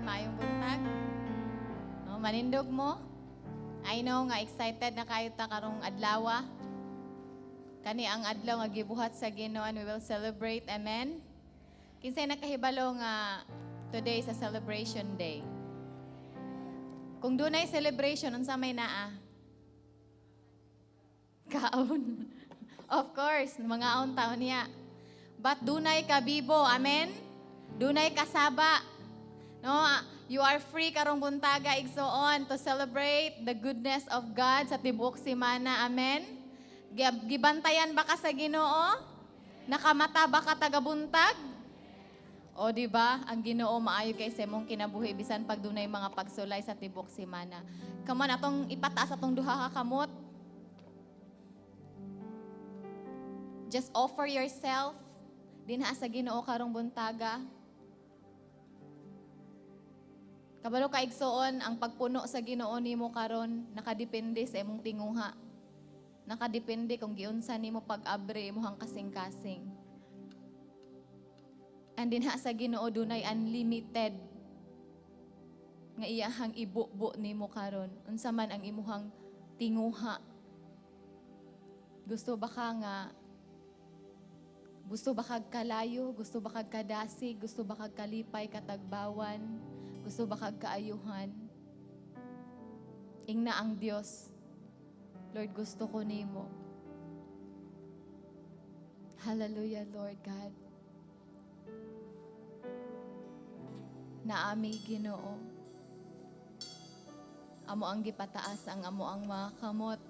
tanan, maayong buntag. No, manindog mo. I know nga excited na kayo ta karong adlawa. Kani ang adlaw nga gibuhat sa Ginoo and we will celebrate. Amen. Kinsay nakahibalo nga today is a celebration day? Kung dunay celebration, unsa may naa? Kaon. Of course, mangaon ta unya. But dunay kabibo, amen? Dunay kasaba. No, you are free karong buntaga, igsoon, to celebrate the goodness of God sa tibuok simana. Amen? Gibantayan ba ka sa Ginoo? Nakamata ba ka tagabuntag? O di ba? Ang Ginoo maayo kay sa imong kinabuhi bisan pag dunay mga pagsulay sa tibuok simana. Come on, atong ipataas atong duha ka kamot. Just offer yourself dinha sa Ginoo karong buntaga. Kabalo ka, igsoon, ang pagpuno sa Ginoo nimo karon nakadepende sa imong tinguha. Nakadepende kung giunsa nimo pag-abre imong kasing-kasing. And dinha sa Ginoo dunay unlimited nga iyahang ibubo nimo karon. Unsa man ang imuhang tinguha. Gusto ba kag kalayo? Gusto ba kag kadasig? Gusto ba kag kalipay, katagbawan? Gusto ba kag kaayuhan? Ingna ang Dios, "Lord, gusto ko nimo." Hallelujah, Lord God. Naami, Ginoo. Amo ang gipataas ang amo ang mga kamot.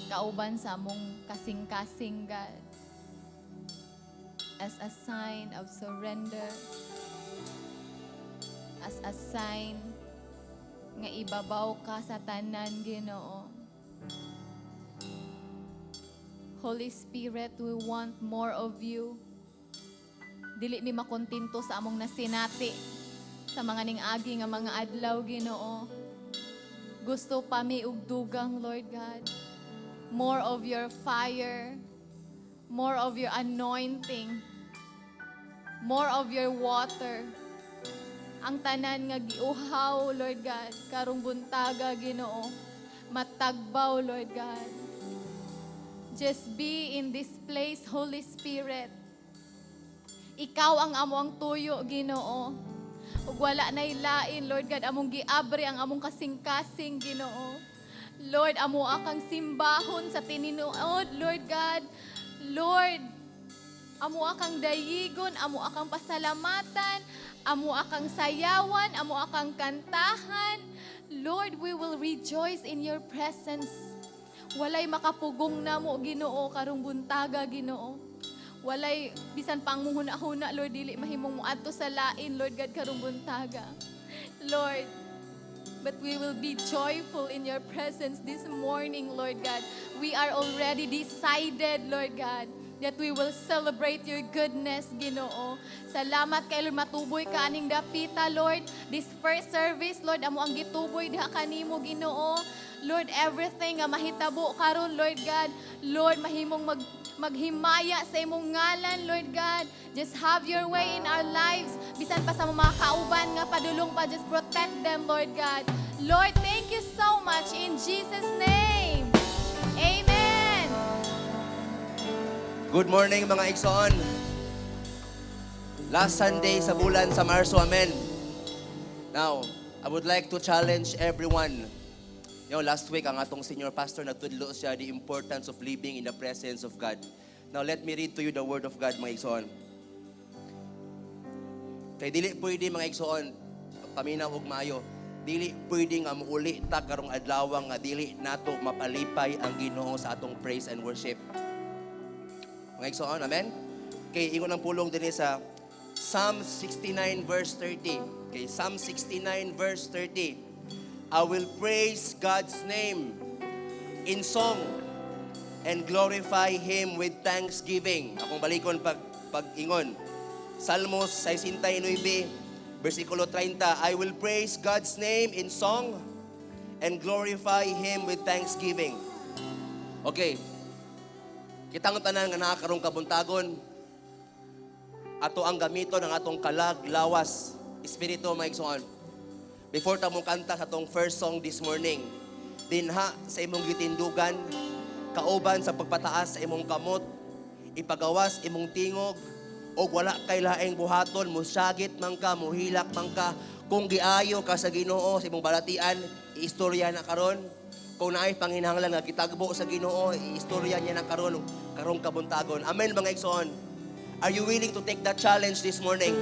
Kauban sa among kasing-kasing, God. As a sign of surrender. As a sign nga ibabaw ka sa tanan, Ginoo. Holy Spirit, we want more of you. Dili mi makontento sa among nasinati sa mga ning-agi nga mga adlaw, Ginoo. Gusto pa mi og dugang, Lord God. More of your fire, more of your anointing, more of your water. Ang tanan nga giuhaw, Lord God, karong buntaga, Ginoo. Matagbaw, Lord God. Just be in this place, Holy Spirit. Ikaw ang amo ang tuyo, Ginoo. Ug wala nay lain, Lord God, among giabre ang among kasing-kasing, Ginoo. Lord, amo akang simbahon sa tinuod, Lord God. Lord, amo akang dayigon, amo akang pasalamatan, amo akang sayawan, amo akang kantahan. Lord, we will rejoice in your presence. Walay makapugong namo, Ginoo, karong buntaga, Ginoo. Walay bisan pa ang muhuna-huna, Lord, dili mahimong muadto sa lain, Lord God, karong buntaga. Lord, but we will be joyful in your presence this morning, Lord God. We are already decided, Lord God, that we will celebrate your goodness, Ginoo. Salamat kay Lord, matuboy ka aning dapita, Lord. This first service, Lord, amo ang gituboy diha kanimo, Ginoo. Lord, everything nga mahitabo karon, Lord God. Lord, mahimong maghimaya sa imong ngalan, Lord God. Just have your way in our lives. Bisan pa sa mga kauban nga padulong pa, just protect them, Lord God. Lord, thank you so much in Jesus' name. Amen. Good morning, mga igsoon. Last Sunday sa bulan sa Marso, amen. Now, I would like to challenge everyone. Last week, ang atong senior pastor nagtudlo siya the importance of living in the presence of God. Now, let me read to you the word of God, mga igsoon. Kay dili pwede, mga igsoon, paminaw og maayo, dili pwede nga muuli ta karong adlaw nga dili nato mapalipay ang Ginoo sa atong praise and worship. Mga igsoon, amen? Kay ingon ang pulong dinhi sa Psalm 69 verse 30. Okay, Psalm 69 verse 30. "I will praise God's name in song and glorify Him with thanksgiving." Akong balikon pag pag-ingon. Salmos 69 versikulo 30. "I will praise God's name in song and glorify Him with thanksgiving." Okay. Kitang tanan nga naa karong kabuntagon, ato ang gamiton ang atong kalag, lawas. Espiritu, mga igsoon. Before ta mo kanta sa atong first song this morning, dinha sa imong gitindugan, kauban sa pagpataas sa imong kamot, ipagawas imong tingog, og wala kay laing buhaton, musagit man ka, muhilak man ka, kung giayo ka sa Ginoo sa imong balatian, iistorya na karon. Kung naay panginahanglan nga gitagbo sa Ginoo, iistorya niya na karon karong kabuntagon. Amen, mga igsoon. Are you willing to take that challenge this morning?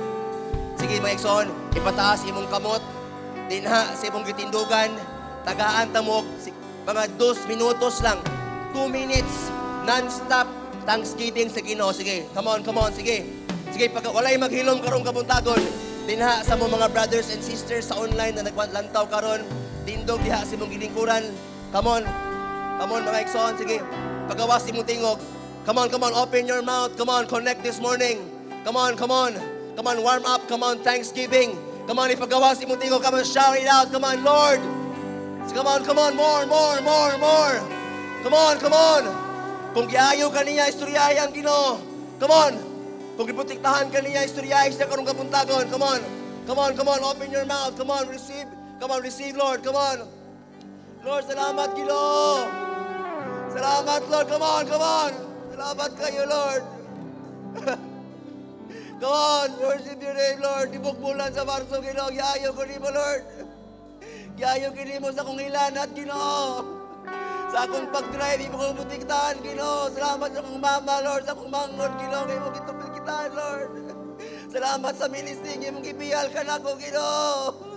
Sige, mga igsoon, ipataas imong kamot dinha sa imong gitindugan, tagaan ta mo mga 2 minutos lang, 2 minutes, non-stop thanksgiving sa Ginoo. Sige, come on, come on, sige. Sige, pag walay maghilom karong kabuntagon, dinha sa mo mga brothers and sisters sa online na naglantaw karon, tindog diha sa imong gilingkuran. Come on. Come on, mga igsoon, sige. Pagawas imong tingog. Come on, come on, open your mouth. Come on, connect this morning. Come on, come on. Come on, warm up. Come on, thanksgiving. Come on, ipagawas imong tingog. Come on, shout it out. Come on, Lord. Come on, come on, more, more, more, more. Come on, come on. Kung giayo ka niya, istoryahe ang Ginoo. Come on. Kung giprotektahan ka niya, istoryahe siya karong kabuntagon. Come on. Come on, come on, open your mouth. Come on, receive. Come on, receive, Lord. Come on. Lord, salamat, Ginoo. Salamat, Lord. Come on, come on. Salamat kayo, Lord. Come on, worship your name, Lord. Tibok bulan sa Marso, Ginoo. Giayo ko nimo, Lord. Giayo nimo sa akong hilanat, Ginoo. Sa akong pag-drive, imo kong protektahan, Ginoo. Salamat sa akong mama, Lord. Sa akong manghod, Ginoo. Imo gitupikitan, Lord. Salamat sa ministry, imong gibiyal ka nako, Ginoo.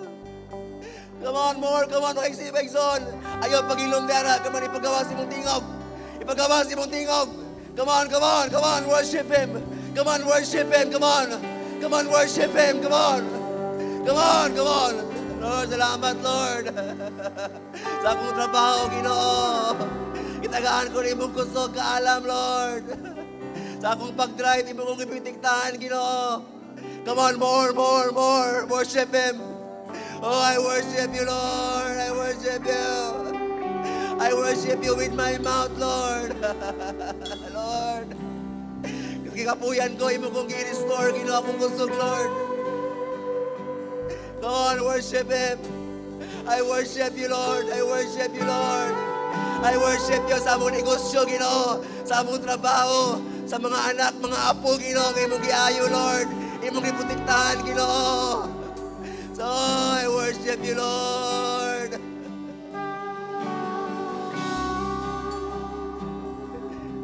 Come on, more. Come on, mga igsoon. Ayaw paghilom dara. Come on, ipagawas imong tingog. Ipagawas imong tingog. Come on, come on, come on. Worship Him. Come on, worship Him. Come on. Come on, worship Him. Come on. Come on, come on. Lord, salamat, Lord. Sa akong trabaho, Ginoo. Gitagaan ko nimong kusog kaalam, Lord. Sa akong pag-drive, imo kong giprotektahan, Ginoo. Come on, more, more, more. Worship Him. Oh, I worship you, Lord. I worship you. I worship you with my mouth, Lord. Lord. Gikapuyan ko, imo kong gi-restore, Ginoo, akong kusog, Lord. Go on, worship Him. I worship you, Lord. I worship you, Lord. I worship you sa among negosyo, Ginoo, sa among trabaho, sa mga anak, mga apo, Ginoo, nga imong giayo, Lord. Imong giprotektahan, Ginoo. So, I worship you, Lord.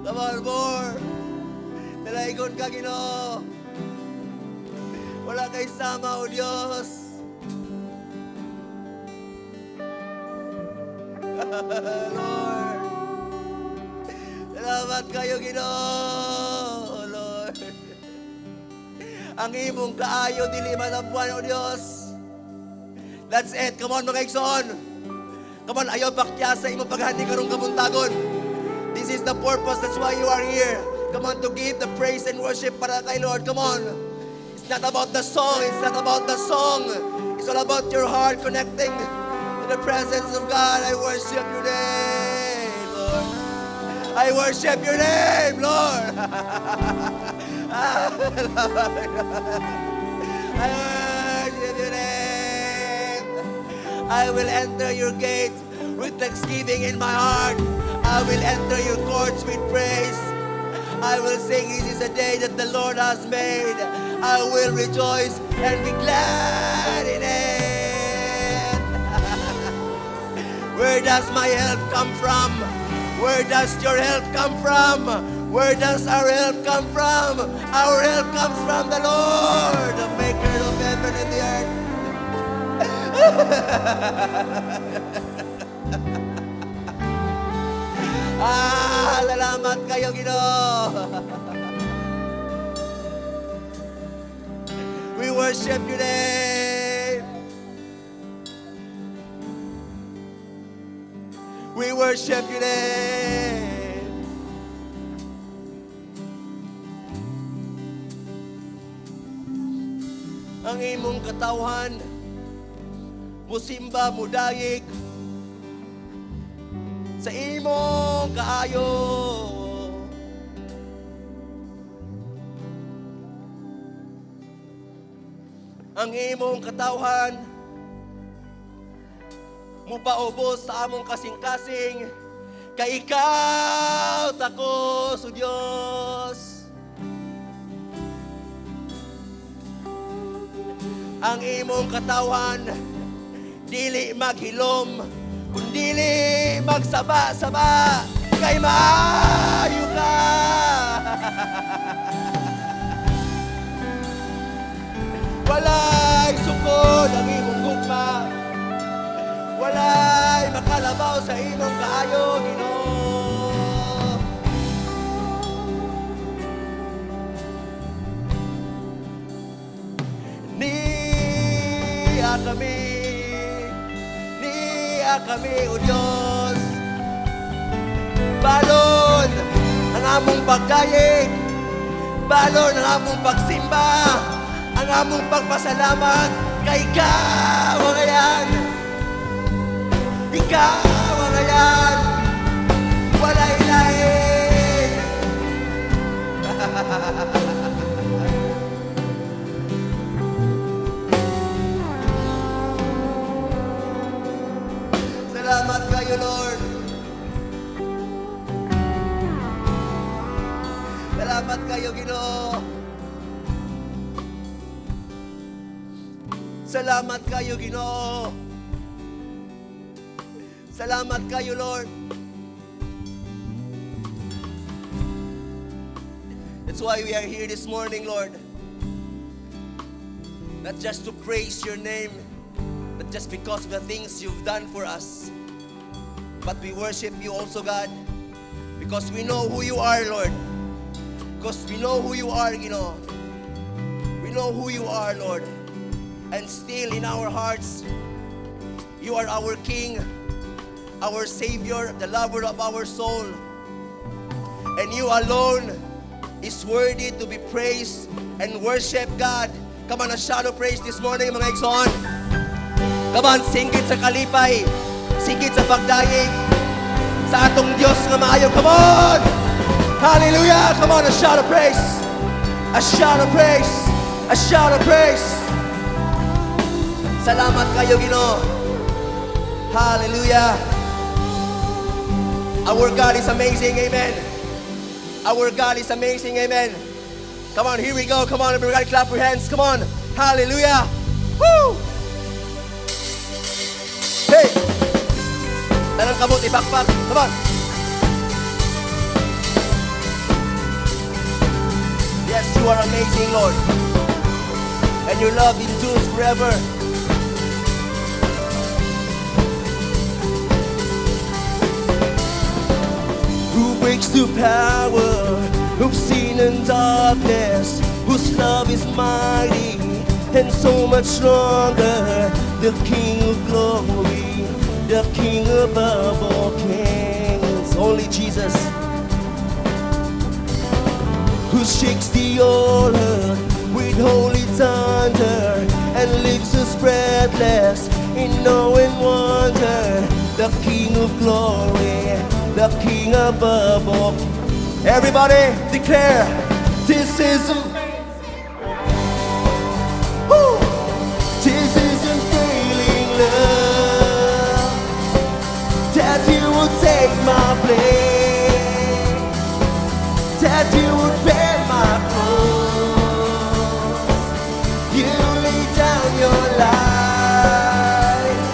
Come on, more. Dalaygon ka, Ginoo. Wala kay sama, O Diyos. Lord. Salamat kayo, Ginoo, Lord. Ang imong kaayo, dili malambuan, O Diyos. That's it. Come on, mga igsoon. Come on, ayaw bakya sa imong paghani karong kabuntagon. This is the purpose. That's why you are here. Come on, to give the praise and worship para kay Lord. Come on. It's not about the song. It's not about the song. It's all about your heart connecting to the presence of God. I worship your name, Lord. I worship your name, Lord. I worship your name. I will enter your gates with thanksgiving in my heart. I will enter your courts with praise. I will sing, "This is a day that the Lord has made. I will rejoice and be glad in it." Where does my help come from? Where does your help come from? Where does our help come from? Our help comes from the Lord, the maker of heaven and the earth. Ah, salamat kayo, Ginoo. We worship your name. We worship your name. Ang imong katawhan, musimba, mudayig, sa imong kaayo. Ang imong katawhan mupaubos sa among kasing-kasing kay ikaw takos, O Diyos. Ang imong katawhan dili maghilom kundili magsaba-saba kay maayo ka. Walay sukod ang imong gugma. Walay makalabaw sa imong kaayo, Ginoo. Niya kami, niya kami, O Diyos. Balon ang among pagdayeg, balon ang among pagsimba, ang among pagpasalamat kay ikaw ang ayan. Ikaw ang ayan. Walay lain. Salamat kayo, Lord. Salamat kayo, Ginoo. Salamat kayo, Ginoo. Salamat kayo, Lord. That's why we are here this morning, Lord. Not just to praise your name, but just because of the things you've done for us. But we worship you also, God, because we know who you are, Lord. Because we know who you are. We know who you are, Lord. And still in our hearts, you are our King, our Savior, the lover of our soul. And you alone is worthy to be praised and worship, God. Come on, a shout of praise this morning, mga igsoon. Come on, singgit sa kalipay, singgit sa pagdayeg, sa atong Diyos nga maayo. Come on! Hallelujah! Come on, a shout of praise! A shout of praise! A shout of praise! Salamat kayo, Ginoo. Hallelujah! Our God is amazing, amen. Our God is amazing, amen. Come on, here we go. Come on, everybody clap your hands. Come on. Hallelujah. Woo! Hey! Tanang kamot, ipakpak. Come on. Yes, you are amazing, Lord. And your love endures forever. Who breaks the power of sin and darkness, whose love is mighty and so much stronger, the King of glory, the King above all kings, only Jesus, who shakes the whole earth with holy thunder and leaves us breathless in awe and wonder, the King of glory, the King above all. Everybody declare, this is woo! This is unfailing love that you would take my place, that you would bear my cross. You lay down your life,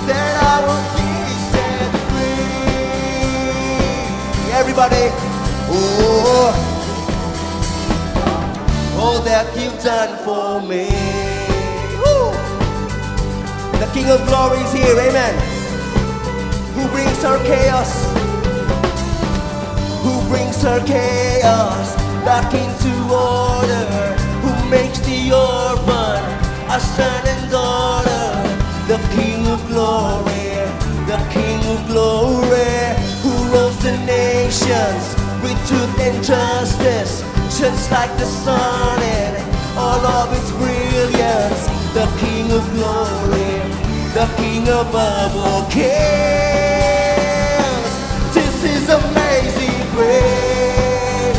that I would be set free. Everybody, oh, all that you've done for me. Woo! The King of Glory is here, amen. Who brings our chaos? Who brings our chaos back into order? Who makes the orphan a son and daughter? The King of Glory, the King of Glory, who rules the nations with truth and justice, just like the sun in all of its brilliance. The King of Glory, the King above all kings. This is amazing grace.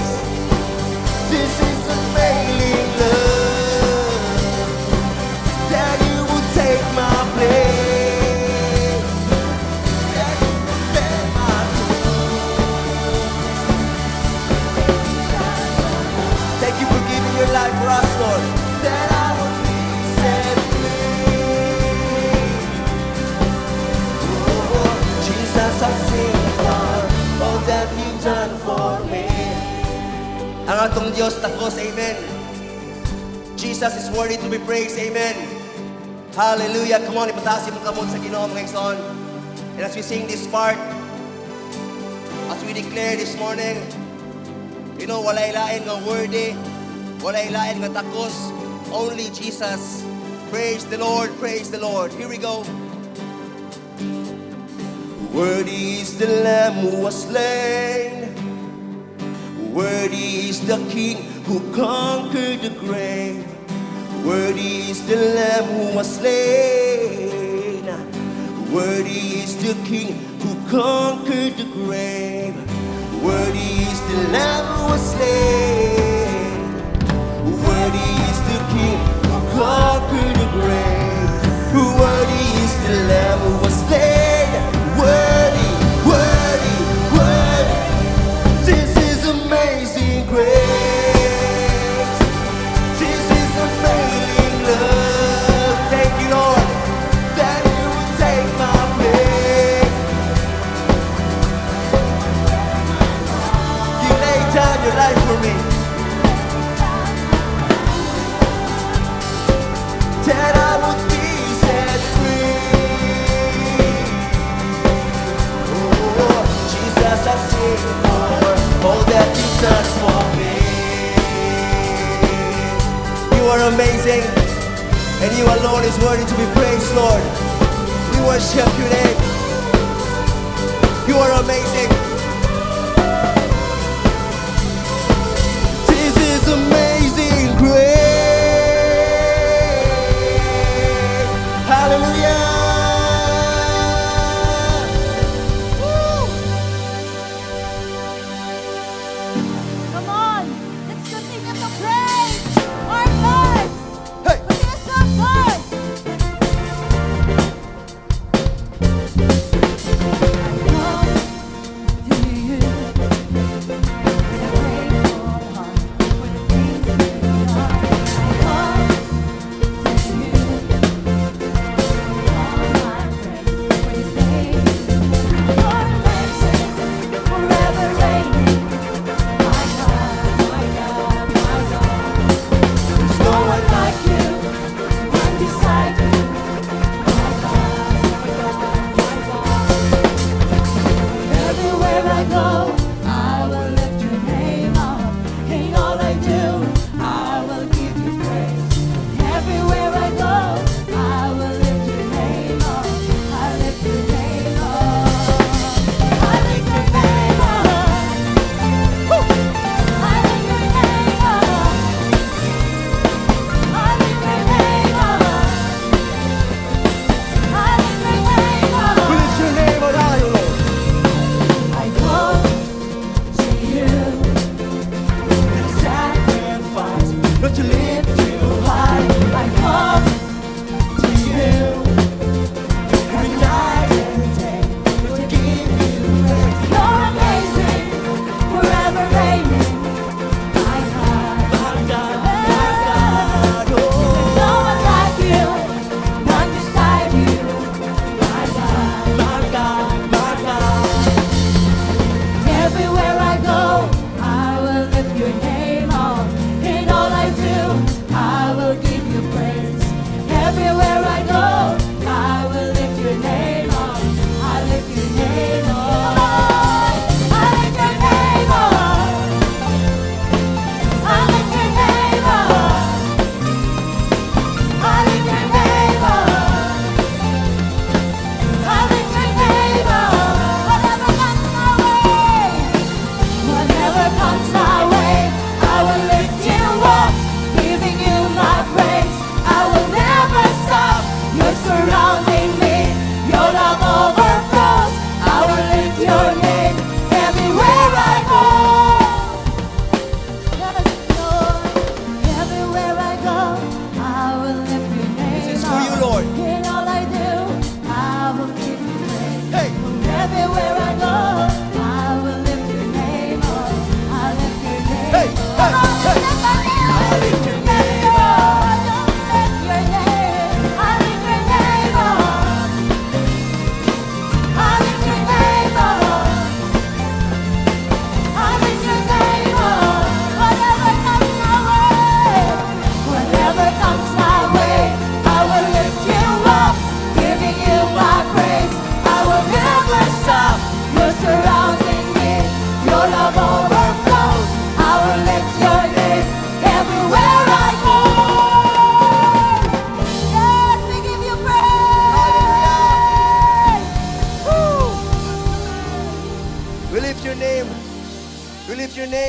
This is unfailing love. Ang atong Diyos takos, amen. Jesus is worthy to be praised, amen. Hallelujah. Come on, ipataas imong kamot sa Ginoo, mga igsoon. And as we sing this part, as we declare this morning, walay lain nga worthy, walay lain nga takos, only Jesus. Praise the Lord, praise the Lord. Here we go. Worthy is the Lamb who was slain. Worthy is the King who conquered the grave. Worthy is the Lamb who was slain. Worthy is the King who conquered the grave. Worthy is the Lamb who was slain. Worthy is the King who conquered the grave. Worthy is the Lamb who was slain. Worthy, worthy, worthy. This is amazing grace. This is unfailing love. Thank you, Lord, that you would take my place. You laid down your life for me, that I would be set free. Oh, Jesus, I sing for all that you've done for me. You are amazing, and you alone is worthy to be praised, Lord. We worship your name. You are amazing. This is amazing grace. Hallelujah. Woo! Come on, let's continue to praise our Lord. Hey! Continue to Lord. Come to you with a grateful heart for the things you've done. I come to you with all my praise for this day. You're amazing, forever reigning. My God, my God, my God. There's no one like you, none beside you. My God, my God, my God. Everywhere I go, I will lift your name up. In all I do, I will give you praise. Everywhere I go, I will lift your name up. I lift your name up. I lift your name up. Woo! I lift your name up. I lift your name up. I lift your name up. We lift your name on high, O Lord. I come to you And sacrifice, but to lift you high. I come to you every night and day, to give you praise. You're amazing, forever reigning. My God, My God, my God, there's oh, no one like you, none beside you. My God, my God, my God. Everywhere I go, I will lift your name up. In all I do, I will give you praise. Everywhere I go, I will lift your name up. I lift your name up. I lift your name up. I lift your name up. I lift your name up. I lift your name up. Whatever comes my way, whatever comes my way, I will lift you up, giving you my praise. I will never stop. You're surrounding me. Your love overflows. I will lift your name everywhere I go. Yes, Lord. Everywhere I go, I will lift your name This is for you, up. Lord. In all I do, I will give you praise. Hey! Everywhere I go, I will lift your name up. I lift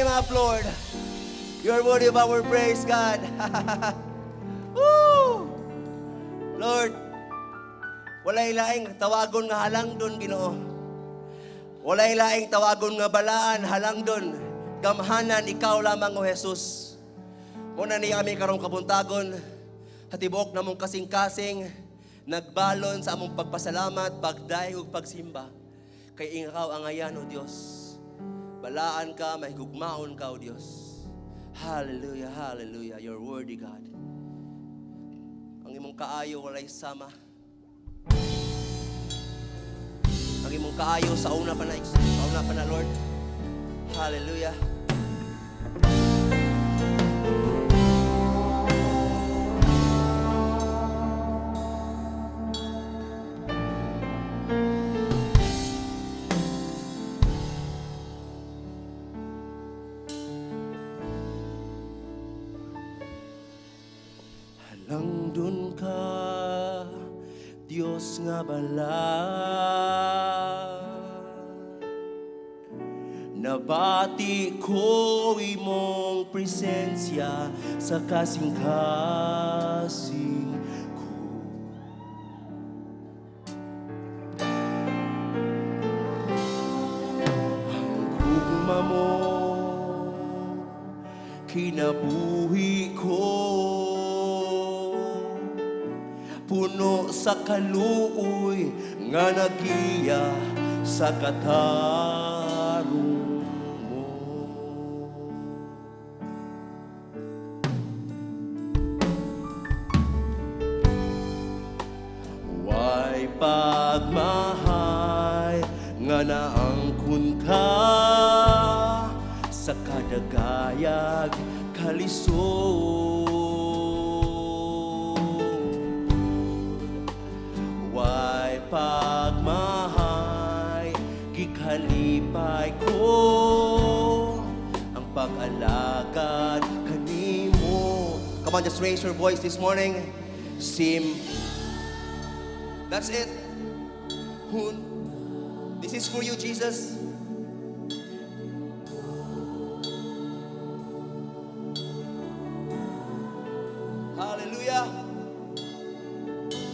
name up, Lord. You're worthy of our praise, God. Woo! Lord, walay laing tawagon nga halangdon, Ginoo. Walay laing tawagon nga balaan, halangdon. Gamhanan, ikaw lamang, O Jesus. Mao na ni kami karong kabuntagon, sa tibuok namong kasing-kasing, nagbalon sa among pagpasalamat, pagdayeg ug pagsimba. Kay ikaw angayan, O Dios. Balaan ka, mahigugmaon ka, O Dios. Hallelujah, hallelujah. You're worthy, God. Ang imong kaayo walay sama. Ang imong kaayo sa una pa na, sa una pa na, Lord. Hallelujah. Halangdon ka, Dios nga balaan. Nabati ko imong presensya sa kasing-kasing ko. Ang gugma mo, kinabuhi ko, puno sa kaluoy nga nagiya sa katarong mo. Way pagmahay nga naangkon ka sa kadagayag kalisod. Way pagmahay, gikalipay ko ang pag-alagad kanimo. Come on, just raise your voice this morning. Sim. That's it. Hun. This is for you, Jesus. Hallelujah.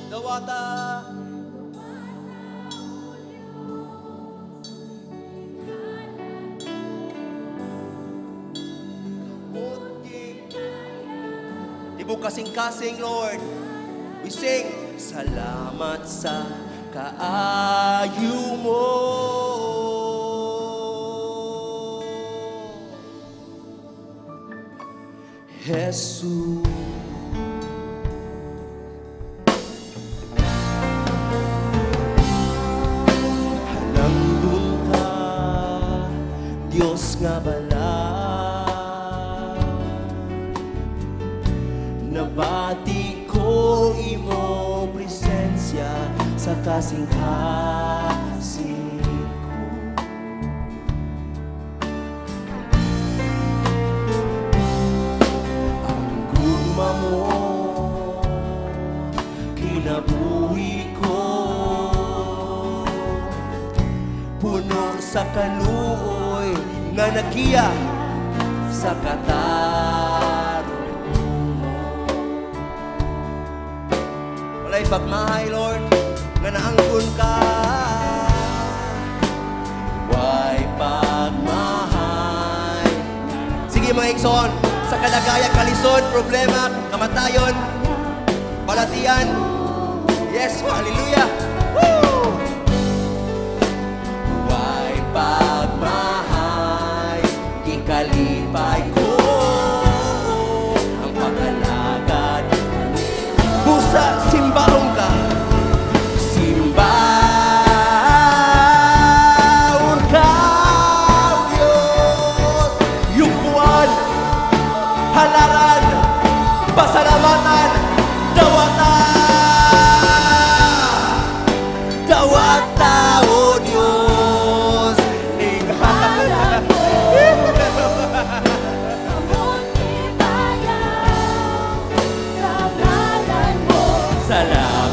Dawata. Tibok kasing-kasing, Lord. We sing, "Salamat sa kaayo mo." Jesus. Halangdon ka, Diyos nga balaan. Nabati ko imong presensya sa kasing-kasing ko. Ang gugma mo, kinabuhi ko, puno sa kaluoy nga nagiya sa katarong mo. Walay pagmahay, Lord, nga naangkon ka. Way pagmahay. Sige, mga igsoon, sa kadagaya, kalisod, problema, kamatayon, balatian. Yes, hallelujah. Woo! Way pagmahay, gikalipay ko ang pag-alagad. Busa, simbahon ka. Simbahon ka, Diyos. Yugbuan, halaran, pasalamatan, dawata. Dawata, O Diyos. Ning Kamot ibayaw sa ngalan mo. Salamat.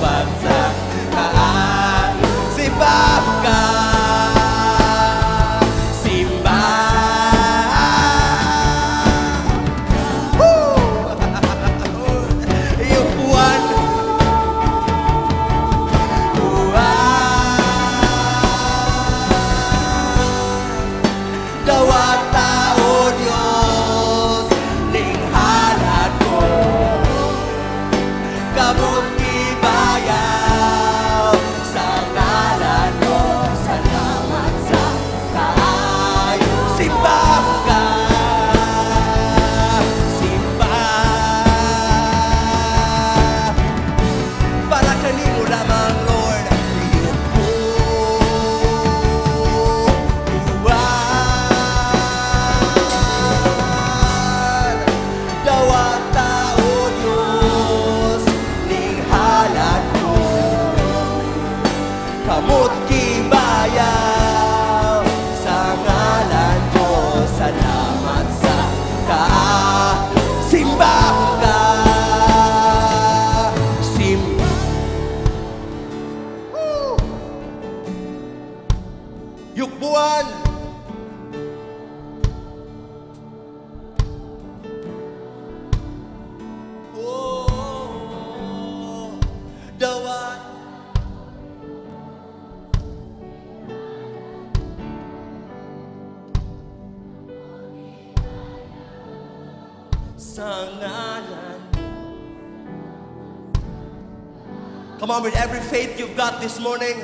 Sa ngalan. Come on, with every faith you've got this morning,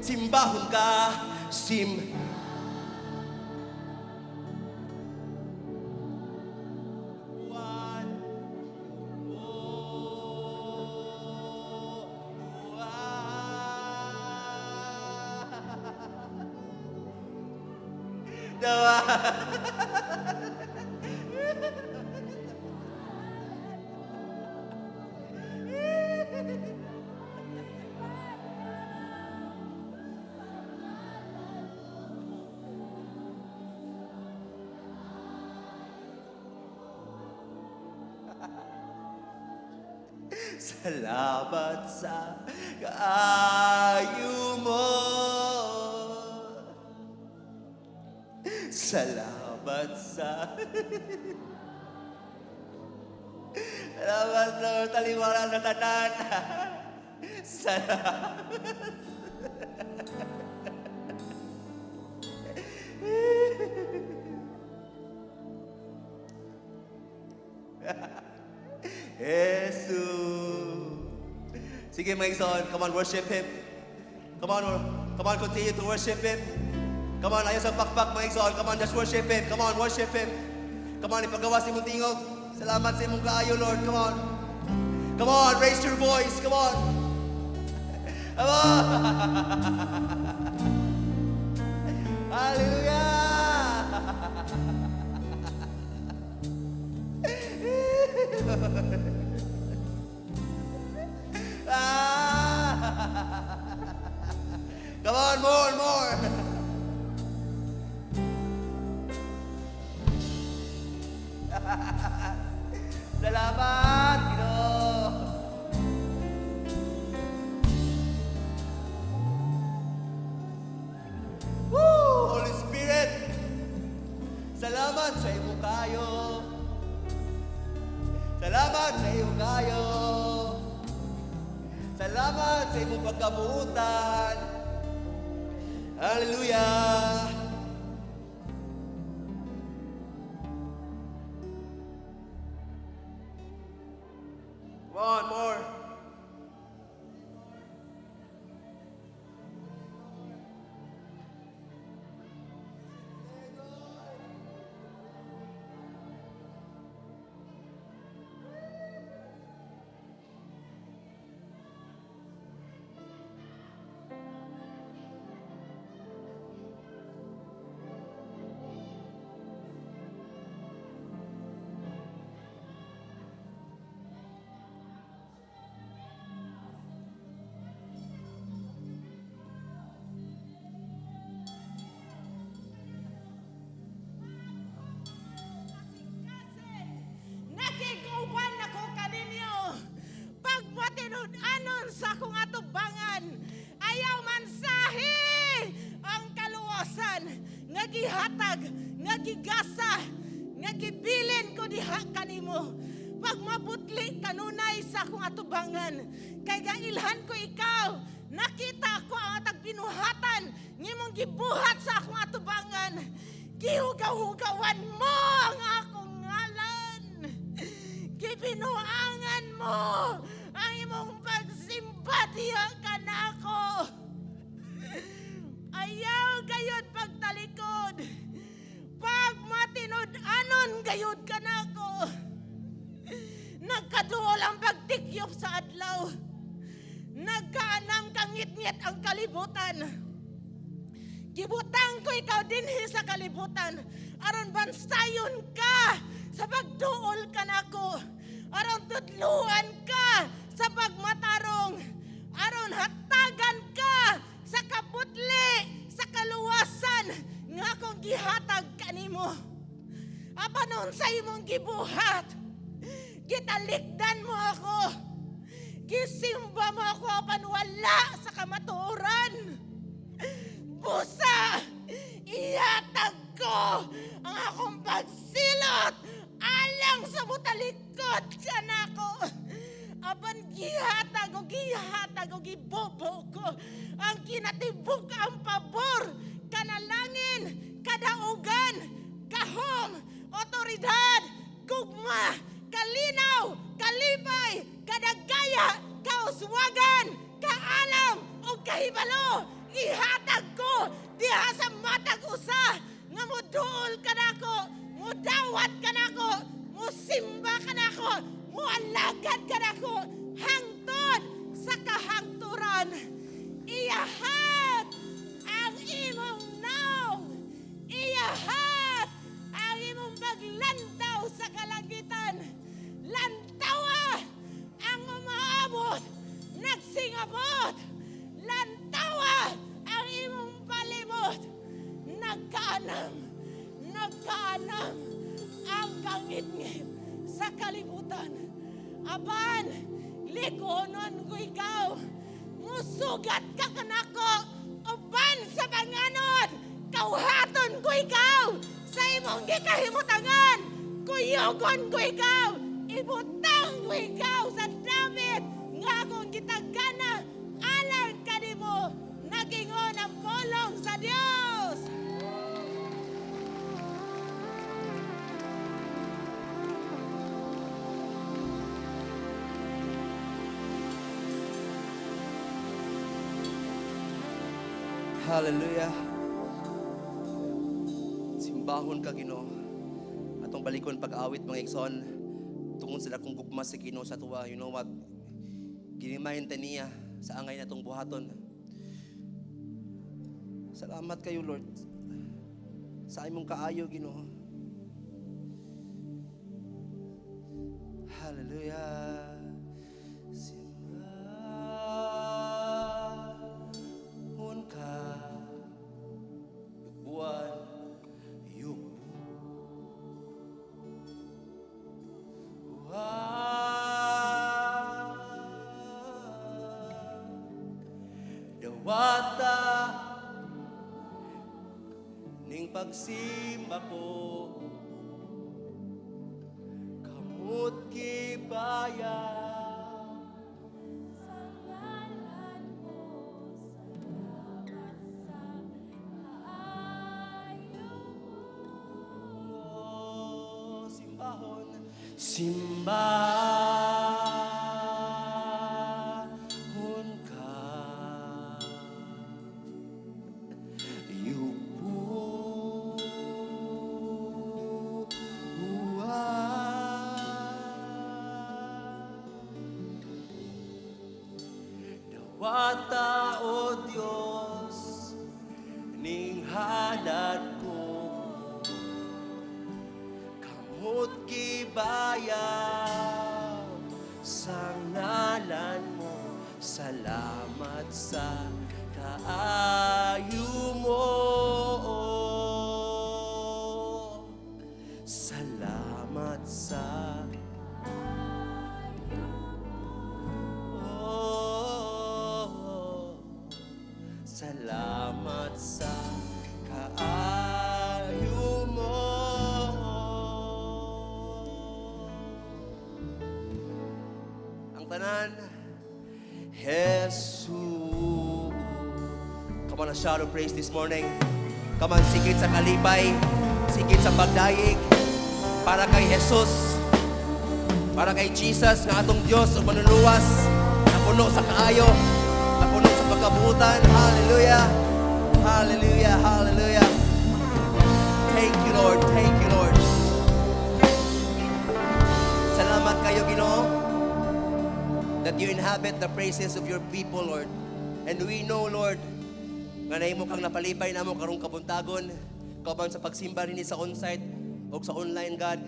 simbahon ka, sim. One, oh, one. Diba? Salamat sa kaayo mo. Salamat sa... Salamat, Lord. Taliwala sa tanan. Salamat. Jesus. Sige, mga igsoon. Come on, worship Him. Come on, come on, continue to worship Him. Come on, ayaw sa pakpak, mga igsoon. Come on, just worship Him. Come on, worship Him. Come on, ipagawas imong tingog. Salamat sa imong kaayo, Lord. Come on. Come on, raise your voice. Come on. Come on. Hallelujah. Ah! Come on, more, more. Salamat, Ginoo. Woo! Holy Spirit, salamat sa imong kaayo. Salamat sa imong kaayo. Salamat sa imong pagkabuutan. Hallelujah! Come on, more. Nakig-uban ako kaninyo. Pagmatinud-anon sa akong atubangan, ayaw mansahi ang kaluwasan nga gihatag, nga gigasa, nga gibilin ko diha kanimo. Pagmabutli kanunay sa akong atubangan, kay gailhan ko ikaw, nakita ko ang atag binuhatan ngimong gibuhat sa akong atubangan. Gihugaw-hugawan mo ang akong ngalan. Gibinuangan mo ang imong pagsimba diha kanako. Ayaw gayod pagtalikod. Pag matinud-anon gayod kanako. Nagkaduol ang pagtikyop sa adlaw. Nagkaanam kangit-ngit ang kalibutan. Gibutang ko ikaw dinhi sa kalibutan aron bansayon ka sa pagduol kanako. Aron tudluan ka sa pagmatarong. Aron hatagan ka sa kaputli, sa kaluwasan nga akong gihatag kanimo. Apan sa imong gibuhat, gitalikdan mo ako. Gisimba mo ako apan wala sa kamatuoran. Busa, ihatag ko ang akong pagsilot alang sa mutalikod kanako. Apan gihatag o gihatag o gibobo ko ang kinatibuk ang pabor kanalangin, kadaugan, gahom, otoridad, Gugma, kalinaw, kalipay, kadagaya, kauswagan, kaalam, ug kahibalo. Ihatag ko diha sa matag usa nga muduol kanako, mudawat kanako, musimba kanako, mualagad kanako hangtod sa kahangturan. Iyahat ang imong naong, iyahat ang imong paglantaw sa kalangitan. Lantawa ang umaabot, nagsingabot. Lantawa ang imong palibot, nagkaanam, nagkaanam ang kangitngit sa kalibutan. Apan, likonon ko ikaw, musugat ka kanako, uban sa panganod, kauhaton ko ikaw, sa imong gikahimutangan, kuyugon ko ikaw, ibutang ko ikaw sa damit nga akong gitagana, alang kanimo, nagingon ang pulong sa Dios. Hallelujah. Simbahon ka, Ginoo. Atong balikon pag-awit, mga igsoon, tungod sa dakong gugma sa Ginoo sa tuwa. You know what? Ginimahin ta niya sa angay natong buhaton. Salamat kayo, Lord, sa imong kaayo, Ginoo. Hallelujah. Simbahon ka, yugbuan, yugbuan. Dawata ning pagsimba ko, kamot gibayaw. Sa ngalan ko, salamat sa kaayo mo. Oh, simbahon, simbahon ka, yugbuan. Dawata, O Diyos, ning halad ko, kamot gibayaw sa ngalan mo. Salamat sa kaayo mo. Salamat sa Oh, salamat sa kaayo mo. Ang tanan, Jesus. Come on, a shout of praise this morning. Come on, sikit sa kalipay, sikit sa pagdayeg, para kay Jesus, para kay Jesus nga atong Dios ug manluluwas, napuno sa kaayo, napuno sa pagkabuutan. Hallelujah. Hallelujah. Hallelujah. Thank you, Lord. Thank you, Lord. Salamat kayo, Ginoo, that you inhabit the praises of your people, Lord. And we know, Lord, nga nahimo kang napalipay namo karong kabuntagon, kauban sa pagsimba rin sa on-site o sa online, God.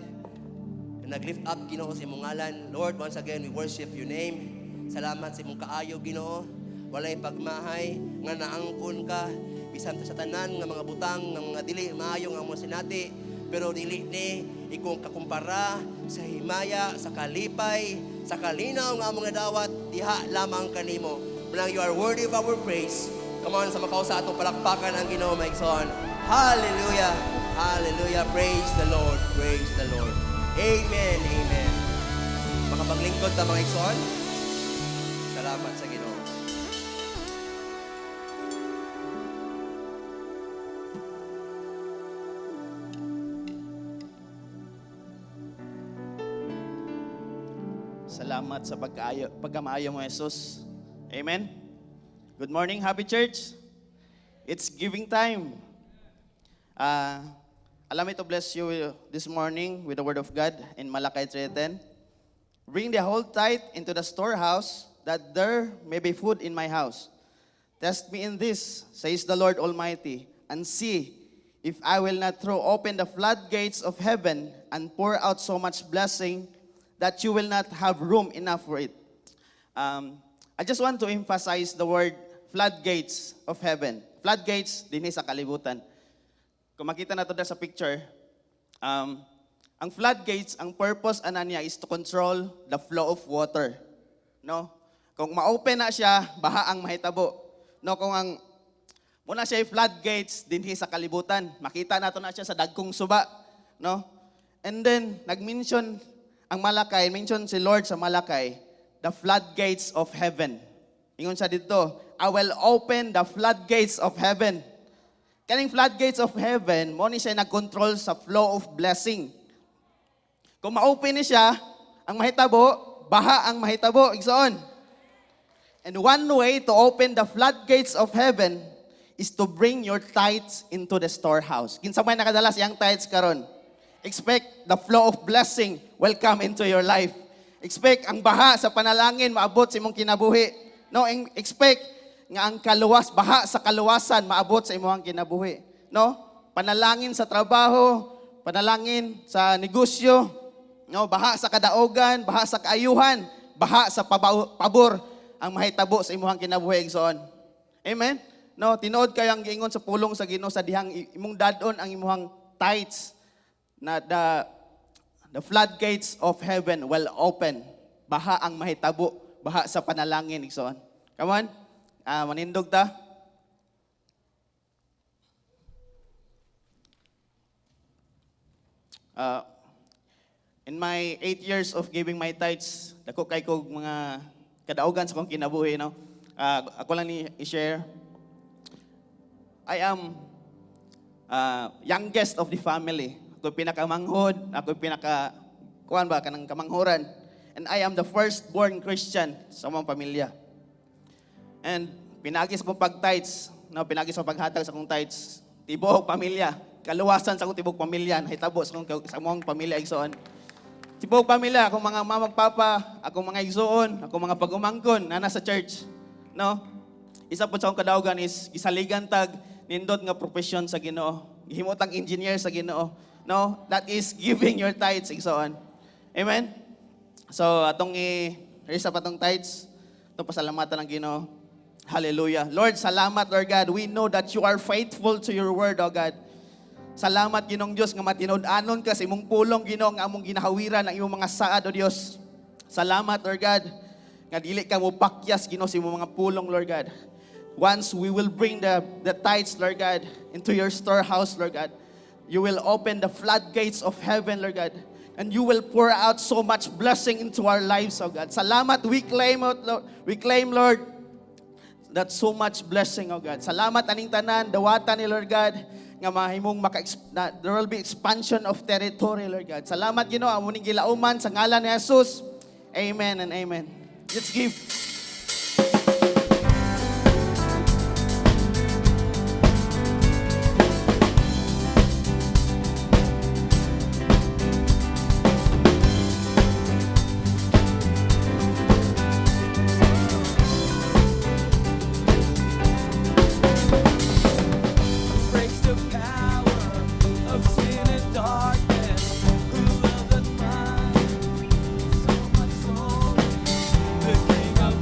Nag-lift up, Ginoo, sa imong ngalan. Lord, once again, we worship your name. Salamat sa imong kaayo, Ginoo. Walay pagmahay nga naangkon ka bisan sa tanan nga mga butang nga mga dili maayo nga mo sinati, pero dili ni ikong kakumpara sa himaya, sa kalipay, sa kalinaw nga among nadawat diha lamang kanimo. Maong you are worthy of our praise. Come on, sa makausa atong palakpakan ang Ginoo, mga igsoon. Hallelujah. Hallelujah. Praise the Lord. Praise the Lord. Amen. Amen. Makapaglingkod ta, mga igsoon. Salamat sa Ginoo. Salamat sa pagkaayo, pagkamaayo mo, Jesus. Amen. Good morning, Happy Church. It's giving time. Allow me to bless you this morning with the word of God in Malachi 3:10. "Bring the whole tithe into the storehouse, that there may be food in my house. Test me in this, says the Lord Almighty, and see if I will not throw open the floodgates of heaven and pour out so much blessing that you will not have room enough for it." I just want to emphasize the word "floodgates of heaven." Floodgates dinhi sa kalibutan. Kung makita nato sa picture, ang floodgates, ang purpose ana niya is to control the flow of water. No? Kung ma-open na siya, baha ang mahitabo. No, kung ang muna siya floodgates dinhi sa kalibutan. Makita nato na siya sa dagkong suba, no? And then nag-mention ang Malakay, mention si Lord sa Malakay, the floodgates of heaven. Ingon siya dito, "I will open the floodgates of heaven." Kaning floodgates of heaven, mo ni siya nag-control sa flow of blessing. Kung ma-open ni siya, ang mahitabo, baha ang mahitabo, igsoon. And one way to open the floodgates of heaven is to bring your tithes into the storehouse. Kinsa may nakadala siyang tithes karon? Expect the flow of blessing will come into your life. Expect ang baha sa panalangin maabot sa imong kinabuhi. No, expect nga ang kaluwas, baha sa kaluwasan maabot sa imong kinabuhi. No? Panalangin sa trabaho, panalangin sa negosyo, no, baha sa kadaogan, baha sa kaayuhan, baha sa pabor ang mahitabo sa imong kinabuhi, igsoon. Amen? No, tinuod kayo ang giingon sa pulong sa Ginoo sa dihang imong dadon ang imong tithes na the floodgates of heaven will open. Baha ang mahitabo, baha sa panalangin, igsoon. Come on. Ah, manindog ta. In my 8 years of giving my tithes, dako kay kog mga kadaugan sa akong kinabuhi, no? Ah, ako lang ni i-share. I am youngest of the family. Ako pinakamanghod, ako pinaka kuan ba kanang kamanghuran. And I am the firstborn Christian sa among pamilya. And pinagi sa akong pag-tithes, no, pinagi sa paghatag sa akong tithes, tibuok pamilya, kaluwasan sa akong tibuok pamilya, nahitabo sa among pamilya, igsoon. Tibuok pamilya, akong mga mama, papa, akong mga igsoon, akong mga pag-umangkon na nasa church, no? Isa po sa akong kadaugan is gisaligan tag nindot nga profesyon sa Ginoo. Gihimo tag engineer sa Ginoo. No? That is giving your tithes, igsoon. Amen? So, atong i-raise up atong tithes. Atong pasalamatan ng Ginoo. Hallelujah. Lord, salamat, Lord God. We know that you are faithful to your word, O God. Salamat, Ginoong Diyos, nga matinud-anon ka sa imong pulong, Ginoo, nga among ginahawiran ang imong mga saad, O Diyos. Salamat, Lord God, nga dili ka mo pakyas, Ginoo, sa imong mga pulong, Lord God. Once we will bring the tithes, Lord God, into your storehouse, Lord God, you will open the floodgates of heaven, Lord God, and you will pour out so much blessing into our lives, oh God. Salamat, we claim, it, Lord, we claim, Lord, that so much blessing, oh God. Salamat aning tanan, dawatan ni Lord God, nga mahimong maka na, there will be expansion of territory, Lord God. Salamat, Ginoo, amo ning gilauman sa ngalan ni Jesus. Amen and amen. Let's give. Breaks the power of sin and darkness. Who loveth mine so much soul, the King of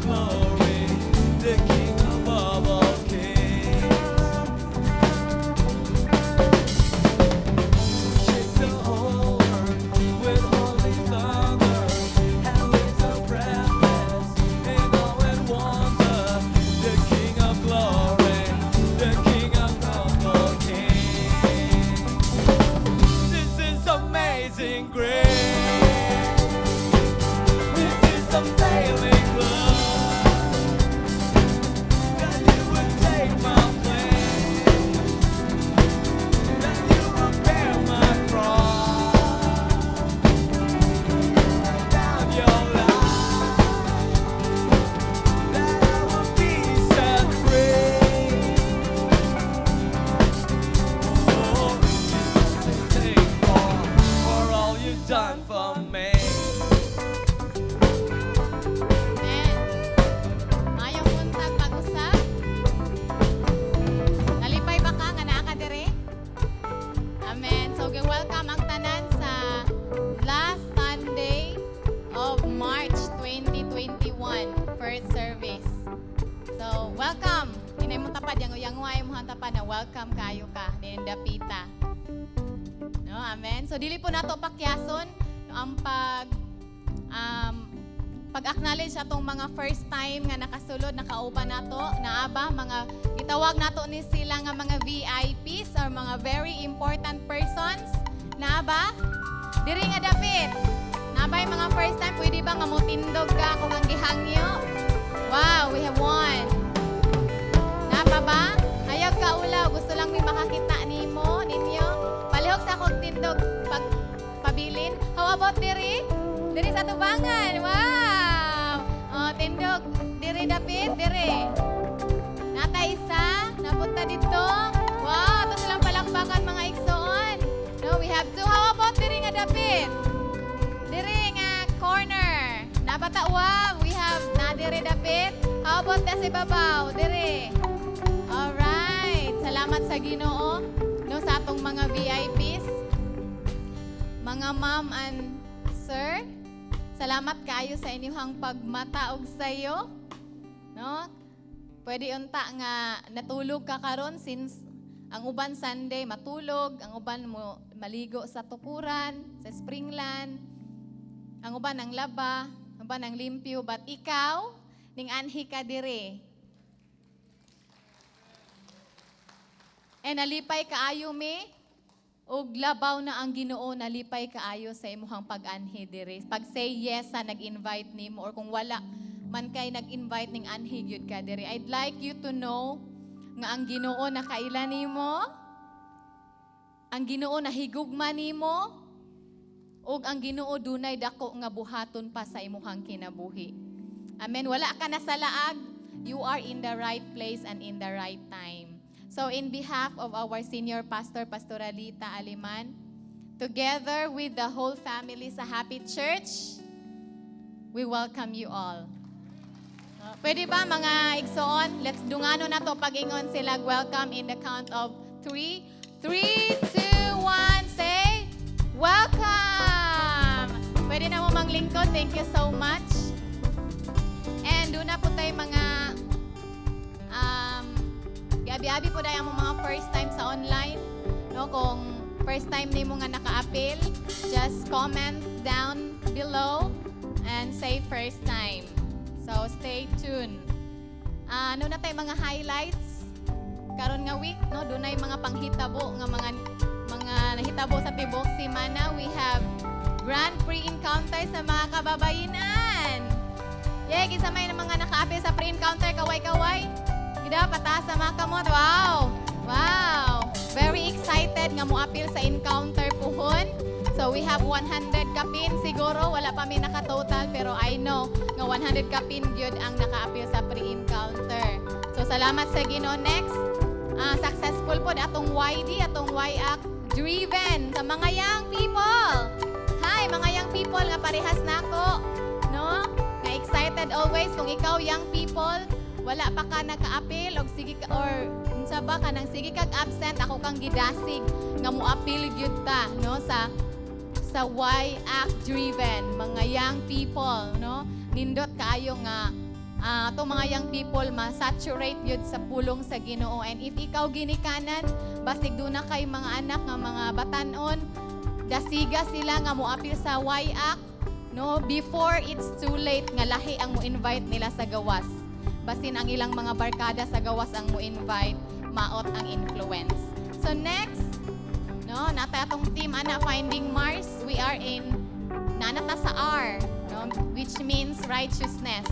done for me. Amen. Maayong buntag pag-usap. Nalipay ba ka nga naa ka diri? Amen. So, welcome ang tanan sa last Sunday of March 2021, first service. So, welcome. Inay mo tapad, yang yang mo tapad na welcome kayo ka, nindapita. No, amen. So dili po nato pakyason, no, ang pag-acknowledge atong mga first time nga nakasulod, nakauban nato, naa ba mga gitawag nato ni sila nga mga VIPs or mga very important persons? Naa ba? Diri nga dapit. Naa ba yung mga first time? Pwede ba nga mutindog ka kung ang gihangyo? Wow, we have one. Naa pa ba? Ayaw ka ulaw. Gusto lang mi makakita nimo, ninyo. Palihog sa akong tindog pag pabilin. How about diri? Diri sa tubangan. Wow! Oh, tindog. Diri dapit, diri. Naa tay isa, napunta dito. Wow, ito silang palakpakan, mga igsoon. No, we have two. How about diri nga dapit? Diri nga corner. Nabata, wow, we have na diri dapit. How about sa ibabaw? Diri. Alright. Salamat sa Ginoo, no, sa atong mga VIPs. Mga ma'am and sir, salamat kaayo sa inyong pagmata og sayo. No? Pwede unta nga natulog ka karon since ang uban Sunday matulog, ang uban mo maligo sa tukuran, sa springland, ang uban ang laba, ang uban ang limpyo, but ikaw ning anhi ka diri. E nalipay kaayo mi ug labaw na ang Ginoo nalipay kaayo sa imuhang pag-anhi diri. Pag say yes sa nag-invite nimo or kung wala man kay nag-invite ning anhi gyud ka diri. I'd like you to know nga ang Ginoo nakaila nimo. Ang Ginoo nahigugma nimo ug ang Ginoo dunay dako nga buhaton pa sa imuhang kinabuhi. Amen. Wala ka na sa laag. You are in the right place and in the right time. So in behalf of our senior pastor, Pastoralita Aliman, together with the whole family sa Happy Church, we welcome you all. Pwede ba, mga igsoon? Let's dungano na to pag-ingon sila welcome in the count of three. Three, two, one, say, "Welcome!" Pwede na mo manglingkod. Thank you so much. And duna po tayo mga gabi-abi po dahil ang mga first time sa online. No, kung first time nimo nga naka-apil, just comment down below and say "first time." So stay tuned. Ano na tayo mga highlights karon nga week, no? Dunay mga panghitabo nga mga nahitabo sa tibok semana. We have Grand Pre-Encounter sa mga kababayinan. Yeah, kinsa may mga naka-apil sa pre-encounter, kaway-kaway. Gida, pataas sa mga kamot. Wow! Wow! Very excited nga mo-apil sa encounter puhon. So we have 100 kapin siguro. Wala pa mi naka-total pero I know nga 100 kapin gyud ang naka-apil sa pre-encounter. So salamat sa Ginoo. Next, successful pod atong YD, atong YAC driven sa mga young people. Hi, mga young people nga parehas nako, no? Nga excited always. Kung ikaw young people, wala pa ka naka-apil og sige ka, or unsa ba ka nang sige kag absent, ako kang gidasig nga mo-apil gyud ta, no, sa Y Act driven mga young people, no? Nindot kaayo nga atong mga young people ma-saturate yun sa pulong sa Ginoo. And if ikaw ginikanan, basig duna kay mga anak nga mga batanon, dasiga sila nga moapil sa YAC, no, before it's too late nga lahi ang mo-invite nila sa gawas. Basin ang ilang mga barkada sa gawas ang mo-invite, maot ang influence. So next, no, nata atong team ana Finding Mars, we are in nanata sa R, no, which means righteousness.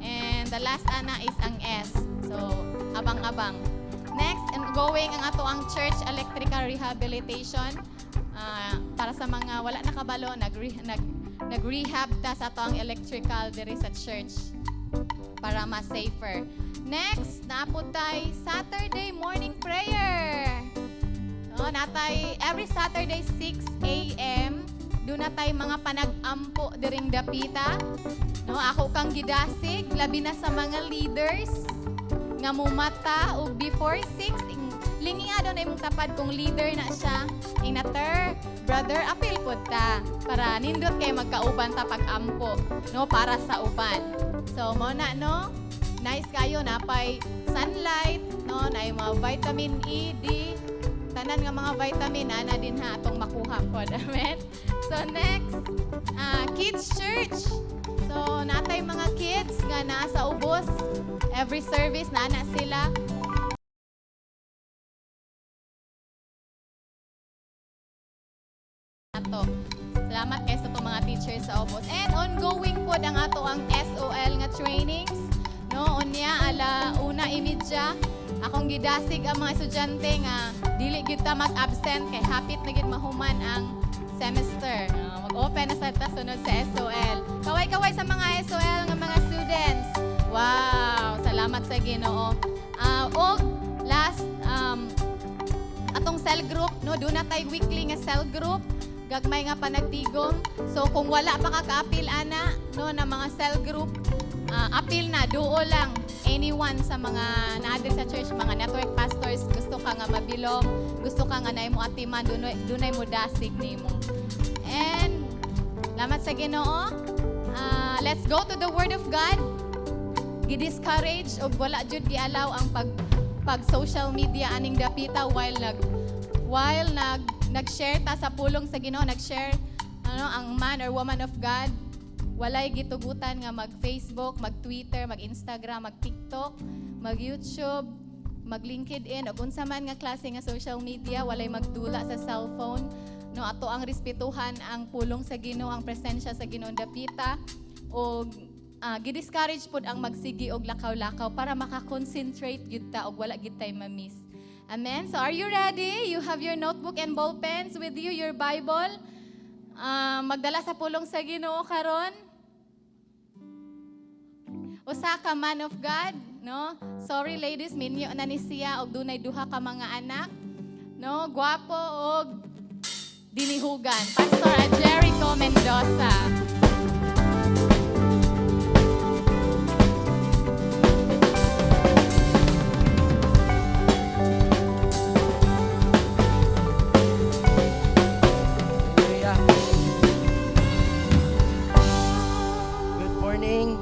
And the last ana is ang S. So abang-abang. Next, and going ang ato ang church electrical rehabilitation. Para sa mga wala nakabalo, nag nag nag-rehab ta sa ato ang electrical diri sa church para mas safer. Next, naa pod tay Saturday morning prayer. No, naa tay every Saturday 6 a.m. Duna tay mga panag-ampo diring dapita. No, ako kang gidasig labi na sa mga leaders nga mumata og before 6, lingi nga daw na imong tapad kung leader na siya. Ingna, "Ter, brother, apil pod ta," para nindot kay magkauban ta pag-ampo, no, para sa uban. So mo na, no, nice kayo, napay sunlight, no, na mga vitamin E, D, tanan nga mga vitamin ana din ha atong makuha pod. Amen. So next, kids church. So natay mga kids nga naa sa ubos every service na ana sila. Ato. Salamat kay sa atong mga teachers sa ubos. And ongoing pod ang ato ang SOL nga trainings. No, unya ala 1:30. Akong gidasig ang mga estudyante nga dili gyud ta mag-absent kay hapit na gyud mahuman ang semester. No, mag-open na sa ta sunod sa SOL. Kaway-kaway sa mga SOL nga mga students. Wow, salamat sa Ginoo. Og last, atong cell group, no, duna tay weekly nga cell group, gagmay nga panagtigom. So kung wala pa ka kaapil ana, no, na mga cell group, apil na, duo lang anyone sa mga naa diri sa church, mga network pastors, gusto ka nga mabilong, gusto ka nga naay mo atiman, dunay mo dasig nimo. And salamat sa Ginoo. Let's go to the Word of God. Gi-discourage og wala jud gi-allow ang pag pag social media aning dapita while nag-share ta sa pulong sa Ginoo, nag-share ano ang man or woman of God. Walay gitugutan nga mag-Facebook, mag-Twitter, mag-Instagram, mag-TikTok, mag-YouTube, mag-LinkedIn ug unsa man nga klase nga social media. Walay magdula sa cellphone, no. Ato ang respetuhan ang pulong sa Ginoo, ang presensya sa Ginoo dapita, og gi-discourage pod ang magsigi og lakaw-lakaw para maka-concentrate gyud ta og wala gyud tay ma-miss. Amen. So are you ready? You have your notebook and ball pens with you, your Bible. Magdala sa pulong sa Ginoo karon. Usa ka man of God, no? Sorry ladies, minyo na ni siya og dunay duha ka mga anak. No, gwapo og dinihugan. Pastor Jericho Mendoza. Hallelujah. Good morning.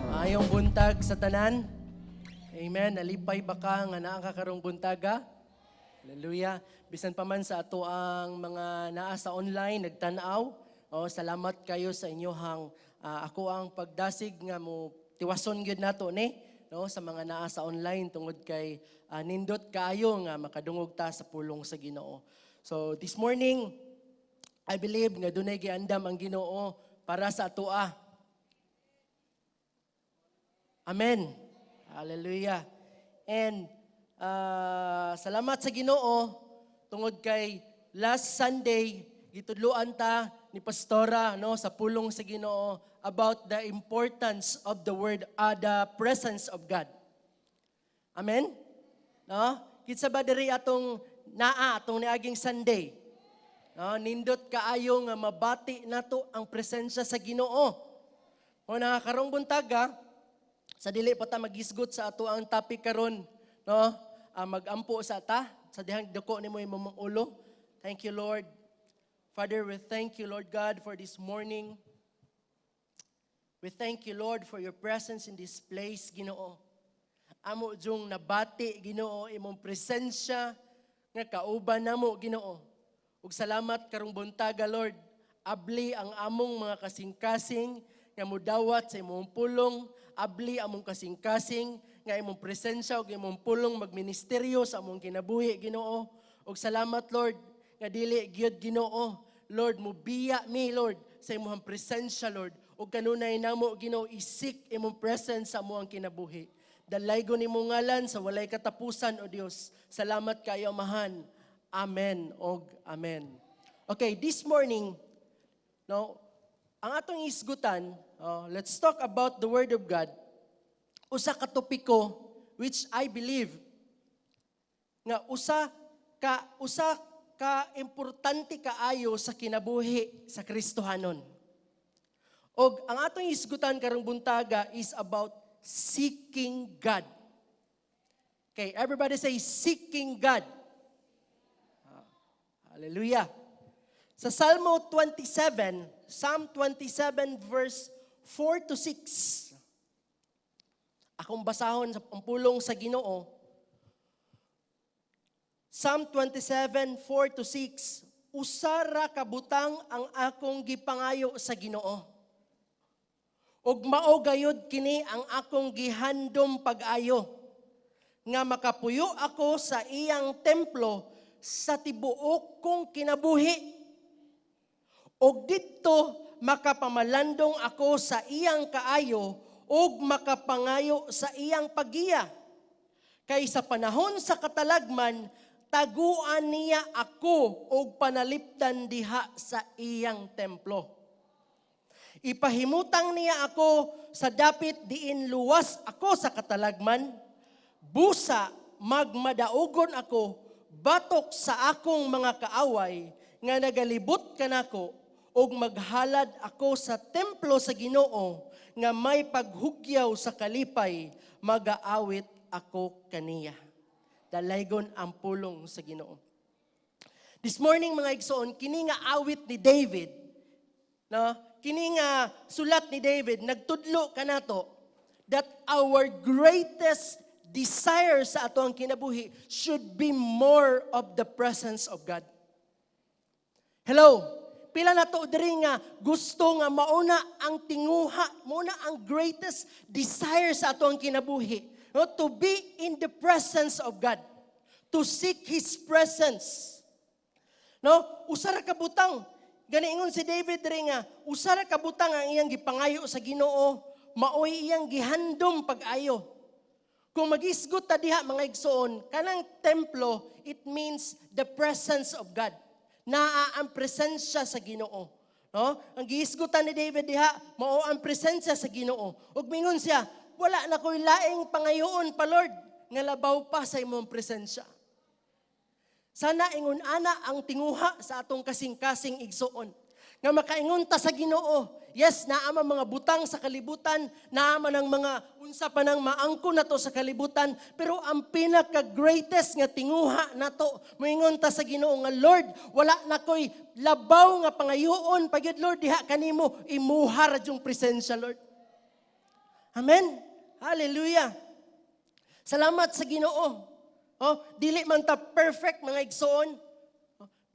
Maayong buntag sa tanan. Amen. Nalipay ba ka nga naa ka karong buntaga? Hallelujah. Bisan pa man sa ato ang mga naa sa online nagtan-aw. Oh, salamat kayo sa inyohang ako ang pagdasig nga mo tiwason gyud nato ni, no, sa mga naa sa online tungod kay nindot kaayo nga makadungog ta sa pulong sa Ginoo. So this morning, I believe nga dunay giandam ang Ginoo para sa atoa. Amen. Hallelujah. And salamat sa Ginoo tungod kay last Sunday gitudloan ta ni Pastora, no, sa pulong sa Ginoo about the importance of the word, the presence of God. Amen? No? Kinsa ba diri atong naa atong niaging Sunday? No, nindot kaayo nga mabati nato ang presensya sa Ginoo. O na karong buntaga, sa dili pa ta magisgot sa ato ang topic karon, no? Magampo sa ta sa dihang duko nimo imong ulo. Thank you, Lord. Father, we thank you, Lord God, for this morning. We thank you, Lord, for your presence in this place, Ginoo. Amo jung nabati, Ginoo, imong presensya nga kauban namo, Ginoo. Ug salamat karong buntaga, Lord. Abli ang among mga kasing-kasing nga mudawat sa imong pulong, abli among kasing-kasing nga imong presensya ug imong pulong magministeryo sa among kinabuhi, Ginoo. Ug salamat, Lord, nga dili gyud, Ginoo, Lord, mubiya mi, Lord, sa imong presensya, Lord. Ug kanunay namo, Ginoo, i-seek imong presence sa among kinabuhi. Dalaygon nimo ngalan sa walay katapusan, O Dios. Salamat kayo, Amahan. Amen og amen. Okay, this morning, no, ang atong isgutan, oh, let's talk about the Word of God. Usa ka topiko which I believe nga usa ka usa ka-importante kaayo sa kinabuhi sa Kristohanon. Og ang atong isgutan karong buntaga is about seeking God. Okay, everybody say, "Seeking God." Ah, hallelujah. Sa Salmo 27, Psalm 27 verse 4 to 6. Akong basahon sa ang pulong sa Ginoo. Psalm 27, 4 to 6. "Usa ra ka butang ang akong gipangayo sa Ginoo. Ug mao gayud kini ang akong gihandom pag-ayo, nga makapuyo ako sa iyang templo sa tibuok kong kinabuhi. Ug didto makapamalandong ako sa iyang kaayo ug makapangayo sa iyang pagiya. Kay sa panahon sa katalagman, taguan niya ako og panalipdan diha sa iyang templo. Ipahimutang niya ako sa dapit diin luwas ako sa katalagman. Busa magmadaugon ako batok sa akong mga kaaway nga nagalibot kanako, ug maghalad ako sa templo sa Ginoo nga may paghugyaw sa kalipay, magaawit ako kaniya." Dalaygon ang pulong sa Ginoo. This morning, mga igsoon, kini nga awit ni David, no? Kini nga sulat ni David nagtudlo kanato that our greatest desire sa atoang kinabuhi should be more of the presence of God. Hello? Pila nato diri nga gusto nga mauna ang tinguha, mauna ang greatest desire sa atoang kinabuhi, no? To be in the presence of God. To seek His presence. No? Usa ra ka butang. Gani ingon si David diri nga usa ra ka butang ang iyang gipangayo sa Ginoo, maoy iyang gihandom pag-ayo. Kung magisgot ta diha, mga igsoon, kanang templo, it means the presence of God. Naa ang presensya sa Ginoo. No? Ang gihisgutan ni David diha, mao ang presensya sa Ginoo. Ug mingon siya, "Wala na ko'y laing pangayoon pa, Lord, nga labaw pa sa imong presensya." Sana ingon ana ang tinguha sa atong kasing-kasing, igsoon. Nga makaingon ta sa Ginoo, yes, naa man mga butang sa kalibutan, naa man ang mga unsa pa nang maangko nato sa kalibutan, pero ang pinaka greatest nga tinguha nato, moingon ta sa Ginoo nga, "Lord, wala na ko'y labaw nga pangayoon pa gyud, Lord, diha kanimo, imuha ra yung presensya, Lord." Amen. Hallelujah. Salamat sa Ginoo. Oh, dili man ta perfect, mga igsoon.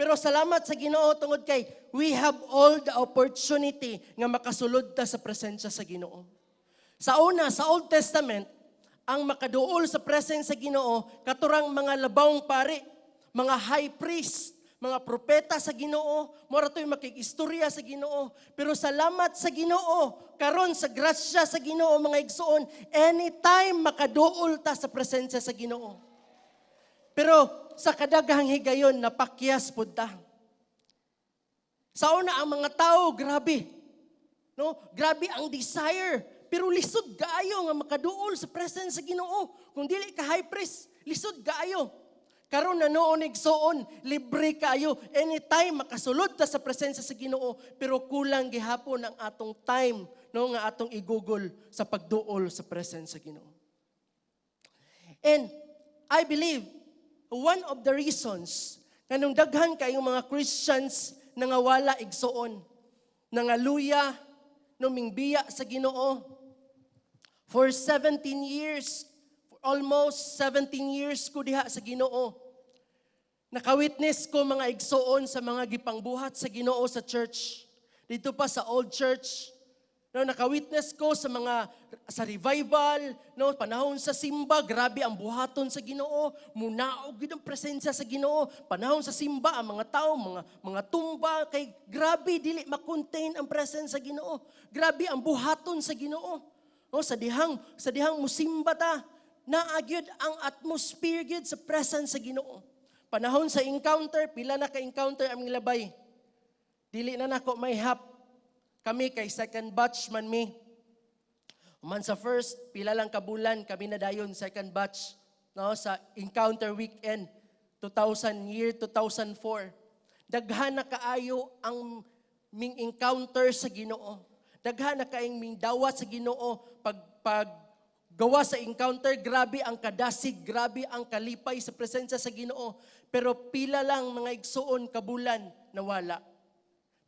Pero salamat sa Ginoo tungod kay we have all the opportunity nga makasulod ta sa presensya sa Ginoo. Sa una, sa Old Testament, ang makaduol sa presence sa Ginoo katurang mga labawng pari, mga high priest, mga propeta sa Ginoo, mora to'y makig-istorya sa Ginoo. Pero salamat sa Ginoo, karon sa grasya sa Ginoo, mga igsoon, anytime makaduol ta sa presensya sa Ginoo. Pero sa kadaghang higayon, napakyas pud ta. Sa una, ang mga tao, grabe. No? Grabe ang desire. Pero lisod kaayo nga makaduol sa presence sa Ginoo. Kung dili ka high priest, lisod kaayo. Karon na noon, igsoon, libre kaayo. Anytime makasulod ta sa presensya sa Ginoo, pero kulang gihapon ang atong time, no, nga atong igugol sa pagduol sa presence sa Ginoo. And I believe one of the reasons nganong daghan kayong mga Christians nangawala, igsoon, nangaluya, numingbiya sa Ginoo for 17 years, for almost 17 years ko diha sa Ginoo. Nakawitness ko, mga igsoon, sa mga gipangbuhat sa Ginoo sa church. Dito pa sa old church. No, nakawitness ko sa mga sa revival, no, panahon sa simba, grabe ang buhaton sa Ginoo, munaog gyud ang presensya sa Ginoo. Panahon sa simba ang mga tao, mga tumba kay grabe, dili ma-contain ang presence sa Ginoo. Grabe ang buhaton sa Ginoo. No, sa dihang musimba ta, naa gyud ang atmosphere gyud sa presence sa Ginoo. Panahon sa encounter, pila na ka-encounter aming labay. Dili na nako mahap. Kami kay second batch man mi. Man sa first, pila lang kabulan kami na dayon second batch, no, sa encounter weekend. 2000 year 2004. Daghan na kaayo ang ming encounter sa Ginoo. Daghan na kaayong ming dawat sa Ginoo pag gawa sa encounter, grabe ang kadasig, grabe ang kalipay sa presensya sa Ginoo. Pero pila lang, mga igsuon, kabulan nawala.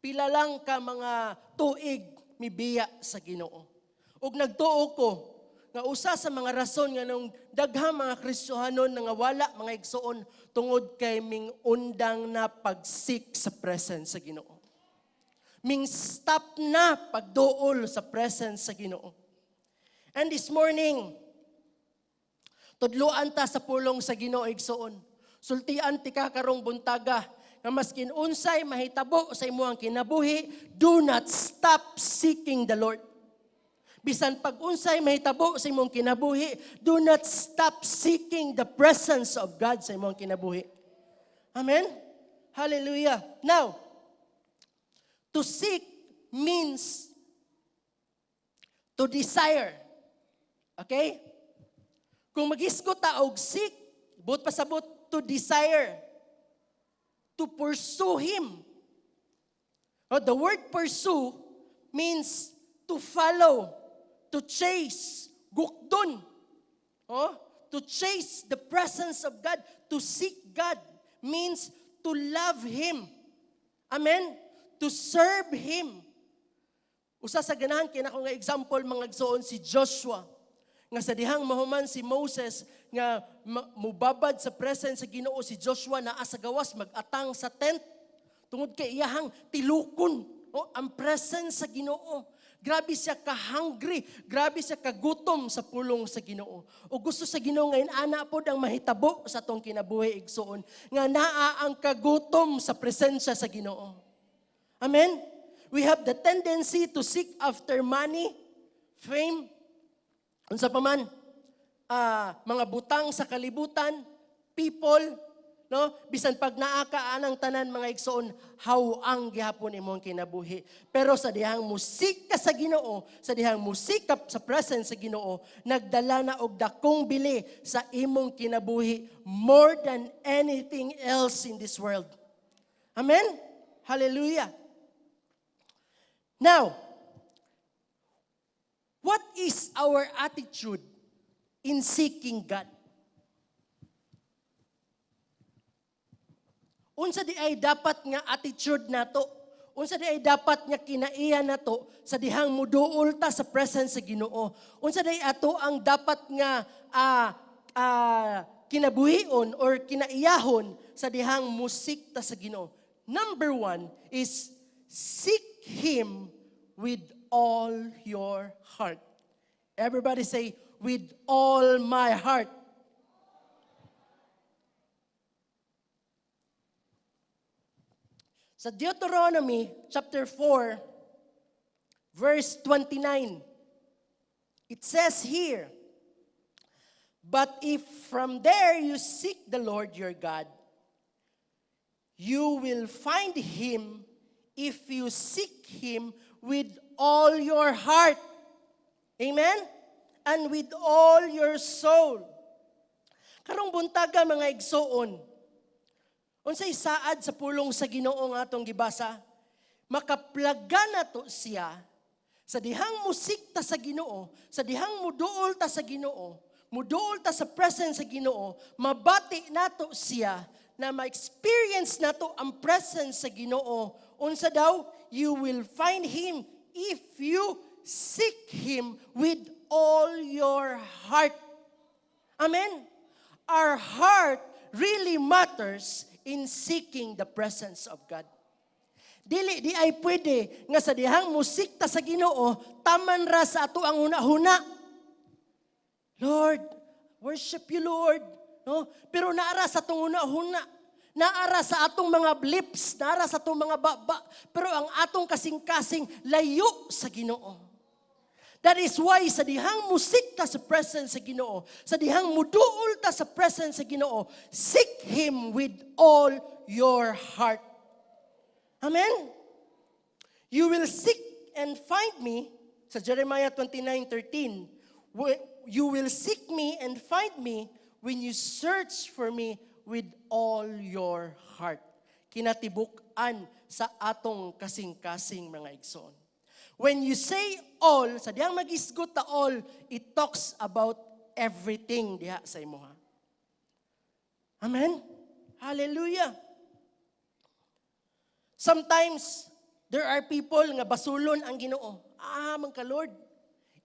Pila lang ka mga tuig mibiya sa Ginoo. Ug nagtuo ko nga usa sa mga rason nga nung daghang mga Kristohanon nangawala, mga igsuon, tungod kay ming undang na pag-seek sa presence sa Ginoo. Ming stop na pagduol sa presence sa Ginoo. And this morning, tudluan ta sa pulong sa Ginoo, igsuon. Sultian tika karong buntaga nga maskin unsay mahitabo sa imong kinabuhi, do not stop seeking the Lord. Bisan pag unsay mahitabo sa imong kinabuhi, do not stop seeking the presence of God sa imong kinabuhi. Amen? Hallelujah. Now, to seek means to desire. Okay? Kung maghisgot ta og seek, buot pasabot to desire. To pursue Him. Oh, the word "pursue" means to follow, to chase, gukdon. Oh, to chase the presence of God, to seek God means to love Him. Amen? To serve Him. Usa sa ganahan kay nako nga example, mga igsoon, si Joshua nga sa dihang mahuman si Moses nga mubabad sa presence sa Ginoo, si Joshua naa sa gawas mag-atang sa tent tungod kay iyahang tilukon, oh, ang presence sa Ginoo. Grabe siya ka-hungry, grabe siya kagutom sa pulong sa Ginoo. O gusto sa Ginoo ngayon ana pod ang mahitabo sa atong kinabuhi, igsuon, nga naa ang kagutom sa presensya sa Ginoo. Amen? We have the tendency to seek after money, fame, unsa pa man, mga butang sa kalibutan, people, no? Bisan pag naa ka anang tanan, mga igsoon, haw-ang gihapon imong kinabuhi. Pero sa dihang mo-seek ka sa Ginoo, sa dihang mo-seek ka sa presence sa Ginoo, nagdala na og dakong bili sa imong kinabuhi more than anything else in this world. Amen? Hallelujah. Now, what is our attitude in seeking God? Unsa di ay dapat nga attitude nato? Unsa di ay dapat nga kinaiya nato sa dihang muduol ta sa presence sa Ginoo? Unsa di ay ato ang dapat nga kinabuhion or kinaiyahon sa dihang mo-seek ta sa Ginoo? Number one is seek Him with all your heart. Everybody say, "With all my heart." Sa Deuteronomy chapter 4, verse 29, it says here, "But if from there you seek the Lord your God, you will find Him if you seek Him with all your heart." Amen? "And with all your soul." Karong buntaga, mga igsoon, unsay saad sa pulong sa Ginoo nga atong gibasa? Makaplaga nato siya sa dihang mo-seek ta sa Ginoo, sa dihang muduol ta sa Ginoo, muduol ta sa presence sa Ginoo, mabati nato siya na ma-experience nato ang presence sa Ginoo. Unsa daw? You will find Him if you seek Him with all your heart. Amen? Our heart really matters in seeking the presence of God. Dili di ay pwede nga sa dihang mo-seek ta sa Ginoo, taman ra sa ato ang huna-huna. "Lord, worship you, Lord." No? Pero naara sa atong huna-huna. Naara sa atong mga lips, naara sa atong mga baba. Pero ang atong kasing-kasing layo sa Ginoo. That is why sa dihang mo-seek ta sa presence sa Ginoo, sa dihang muduol ta sa presence sa Ginoo, seek Him with all your heart. Amen? "You will seek and find me," sa Jeremiah 29:13, "you will seek me and find me when you search for me with all your heart. Kinatibuk-an sa atong kasing-kasing, mga igsoon. When you say all, sa dihang magisgot ta all, it talks about everything diha sa imuha. Amen? Hallelujah. Sometimes, there are people nga basulon ang Ginoo. "Ah, man ka, Lord.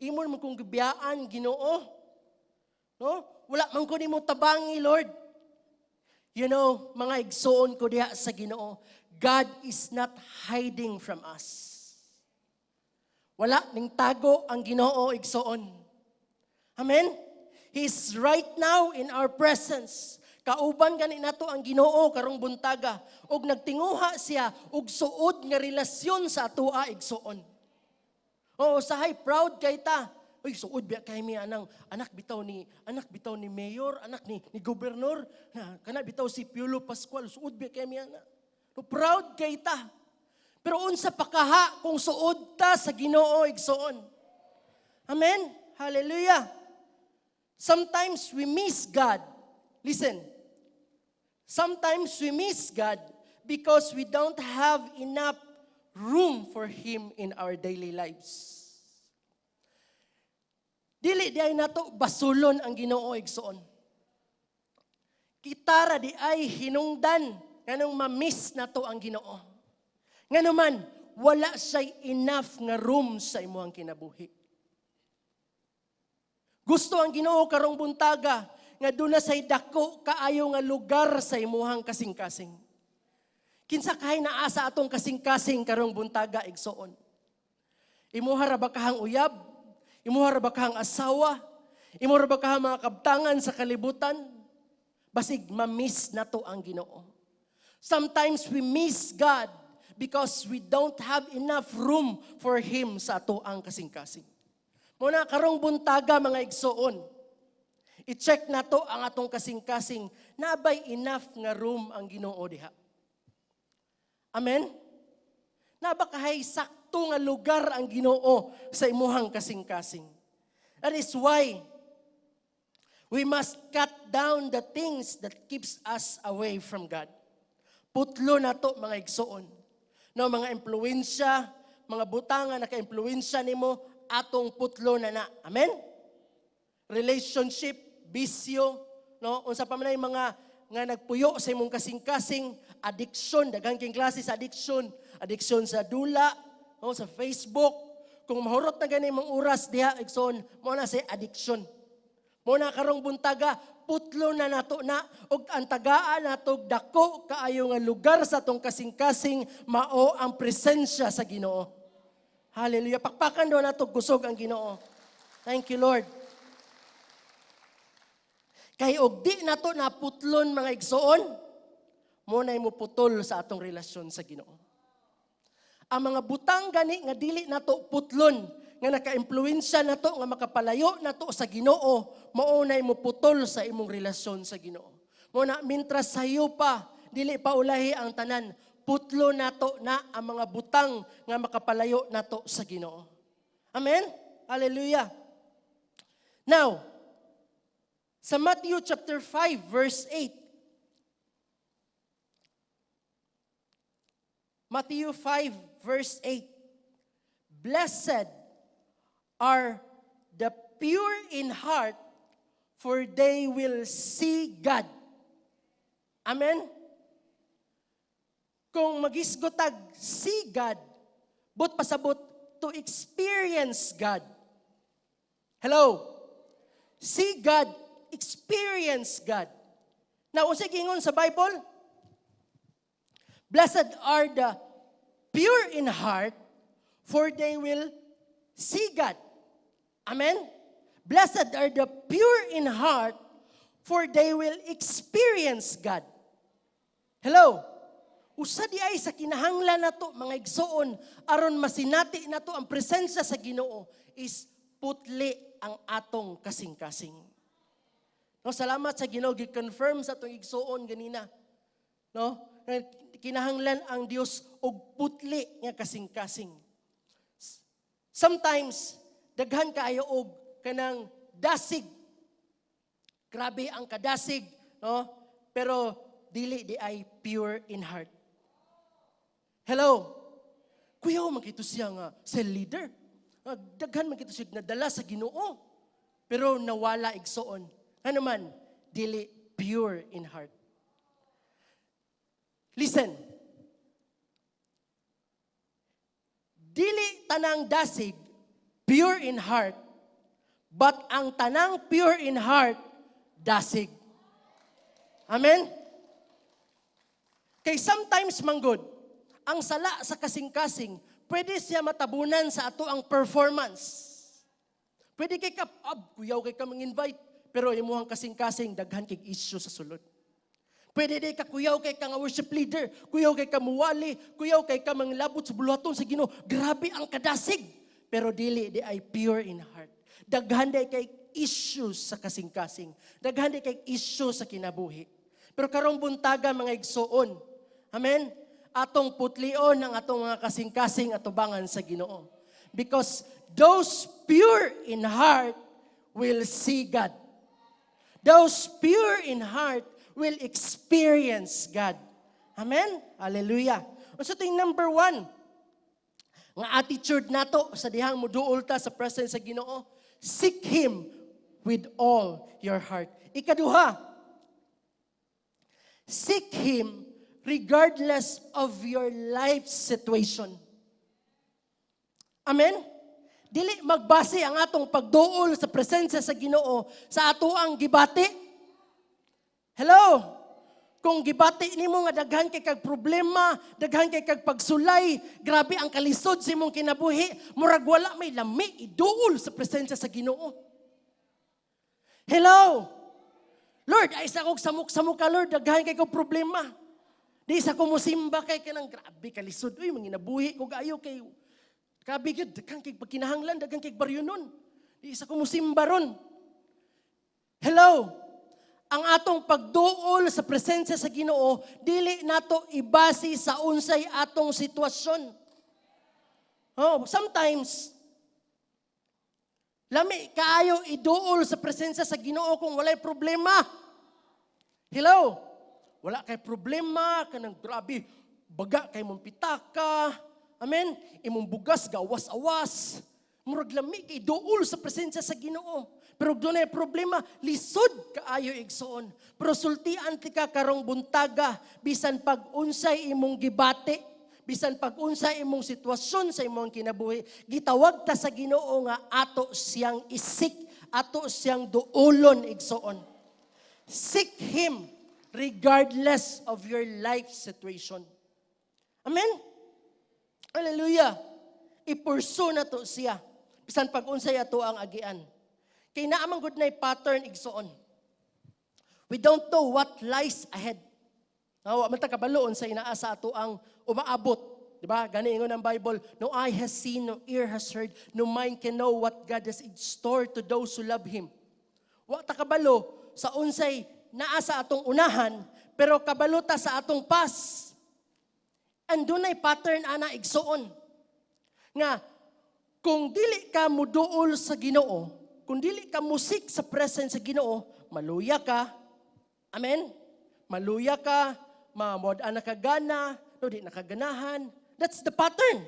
Imo man kong gibiyaan, Ginoo. No? Wala man ko nimo tabangi, Lord." Mga igsoon ko diha sa Ginoo, God is not hiding from us. Wala ning tago ang Ginoo, igsoon. Amen? He is right now in our presence. Kauban gani nato ang Ginoo karong buntaga ug nagtinguha siya og suod nga relasyon sa atoa, igsoon. Oo, sahay proud kay ta. "Uy, suod biya kay mi anang anak bitaw ni mayor, anak ni gobernador, na kana bitaw si Piolo Pascual, suod biya kay mi ana." No, proud kay ta. Pero unsa pa kaha kung suod ta sa Ginoo, igsoon? Amen. Hallelujah. Sometimes we miss God. Listen. Sometimes we miss God because we don't have enough room for Him in our daily lives. Dili diay nato basulon ang Ginoo, igsoon. Kita ra diay hinungdan nganong ma-miss nato ang Ginoo. Ngano man, wala siya'y enough nga room sa imuhang kinabuhi. Gusto ang Ginoo karong buntaga nga duna say dako kaayo nga lugar sa imuhang kasing-kasing. Kinsa kahay naa sa atong kasing-kasing karong buntaga, igsoon? Imuha ra ba kahang uyab? Imuha ra ba kahang asawa? Imuha ra ba kahang mga kabtangan sa kalibutan? Basig ma-miss nato ang Ginoo. Sometimes we miss God because we don't have enough room for Him sa atoang kasing-kasing. Muna karong buntaga, mga igsoon, i-check nato ang atong kasing-kasing, naa bay enough nga room ang Ginoo diha? Amen? Naa ba kahay sakto nga lugar ang Ginoo sa imuhang kasing-kasing? That is why we must cut down the things that keeps us away from God. Putlo nato, mga igsoon. No, mga impluensya, mga butang nga naka-impluensya nimo, atong putlo na na. Amen? Relationship, bisyo, no? Unsa pa man ay mga nga nagpuyo sa imong kasing-kasing, addiction, daghan king klase sa addiction, addiction sa dula, no, sa Facebook. Kung mahurot na gani imong oras diha, igsoon, mao na say addiction. Mao na karong buntaga, putlo na nato na ug ang tagaan nato dako kaayo nga lugar sa atong kasing-kasing mao ang presensya sa Ginoo. Hallelujah. Pakpakan do nato kusog ang Ginoo. Thank you, Lord. Kay og di nato naputlon, mga igsoon, mao nay muputol sa atong relasyon sa Ginoo. Ang mga butang gani nga dili nato putlon, nga naka-impluwensya nato nga makapalayo nato sa Ginoo, mao nay muputol sa imong relasyon sa Ginoo. Mao na mintras sayo pa, dili pa ulahi ang tanan, putlo nato na ang mga butang nga makapalayo nato sa Ginoo. Amen? Hallelujah. Now, sa Matthew chapter 5 verse 8. Matthew 5 verse 8. "Blessed are the pure in heart, for they will see God." Amen? Kung magisgotag see God, but pasabot to experience God. Hello? See God, experience God. Now, unsa giingon sa Bible? "Blessed are the pure in heart, for they will see God." Amen? Blessed are the pure in heart, for they will experience God. Hello? Usa diay sa kinahanglan nato, mga igsoon, aron masinati nato ang presensya sa Ginoo is putli ang atong kasing-kasing. No, salamat sa Ginoo, gi-confirm sa atong igsoon ganina. No? Nga kinahanglan ang Dios og putli nga kasing-kasing. Sometimes daghan kaayo og kanang dasig. Grabe ang kadasig, no? Pero dili diay pure in heart. Hello? Kuyaw man kito siya nga cell leader. Nga daghan man kito siya nadala sa Ginoo. Pero nawala, igsoon. Ano man, dili pure in heart. Listen. Dili tanang dasig pure in heart, but ang tanang pure in heart dasig. Amen? Kay sometimes manggod, ang sala sa kasing-kasing, pwede siya matabunan sa ato ang performance. Pwede kay ka, ab, kuyaw kay ka invite, pero imuhang kasing-kasing, daghan kay issue sa sulod. Pwede di ka kuyaw kay ka nga worship leader, kuyaw kay ka muwali, kuyaw kay ka manglabot sa buluhaton sa Ginoo. Grabe ang kadasig. Pero dili diay pure in heart. Daghan di kay issues sa kasing-kasing. Daghan di kay issue sa kinabuhi. Pero karong buntaga, mga igsoon. Amen? Atong putlion ang atong mga kasing-kasing atubangan sa Ginoo. Because those pure in heart will see God. Those pure in heart will experience God. Amen? Hallelujah. So ito yung number one nga attitude nato sa dihang muduol ta sa presence sa Ginoo. Seek Him with all your heart. Ikaduha, seek Him regardless of your life situation. Amen? Dili magbase ang atong pagduol sa presensya sa Ginoo sa ato ang gibati. Hello? Kung gibati nimo nga daghan kay kag problema, daghan kay kag pagsulay, grabe ang kalisod sa imong kinabuhi, murag wala may lami iduol sa presensya sa Ginoo. Hello? Lord, ay sa kog samok-samok ka, Lord, daghan kay kog problema. Di sa ko musimba kay kanang grabe kalisod, uy, manginabuhi ko kaayo kay grabe gyud, daghan kay pagkinahanglan, daghan kay baryo nun. Di sa ko musimba ron. Hello? Ang atong pagduol sa presensya sa Ginoo dili nato ibase sa unsay atong sitwasyon. Oh, sometimes lami kaayo iduol sa presensya sa Ginoo kung walay problema. Hello? Wala kay problema kanang grabe baga kay mong pitaka. Amen? Imong bugas gawas-awas. Murag lami kay duol sa presensya sa Ginoo. Pero dunay problema, lisod kaayo, igsoon. Pero sultian tika karong buntaga, bisan pag unsay imong gibati, bisan pag unsay imong sitwasyon sa imong kinabuhi, gitawag ta sa Ginoo nga ato siyang i-seek, ato siyang duolon, igsoon. Seek Him regardless of your life situation. Amen? Hallelujah. I-pursue na to siya. Bisan pag unsay ato ang agian. Kay naa man gud nay pattern, igsoon. We don't know what lies ahead. Wa man ta kabalo sa inaa sa ato ang umaabot. Di ba? Gani ingon ang Bible, "No eye has seen, no ear has heard, no mind can know what God has in store to those who love Him." Wa ta kabalo sa unsay naa sa atong unahan, pero kabalo ta sa atong past. And dunay pattern ana, igsoon. Nga kung dili ka muduol sa Ginoo, kung dili ka mu-seek sa presence sa Ginoo, maluya ka. Amen? Maluya ka, mamod na ka gana, no di nakaganahan. That's the pattern.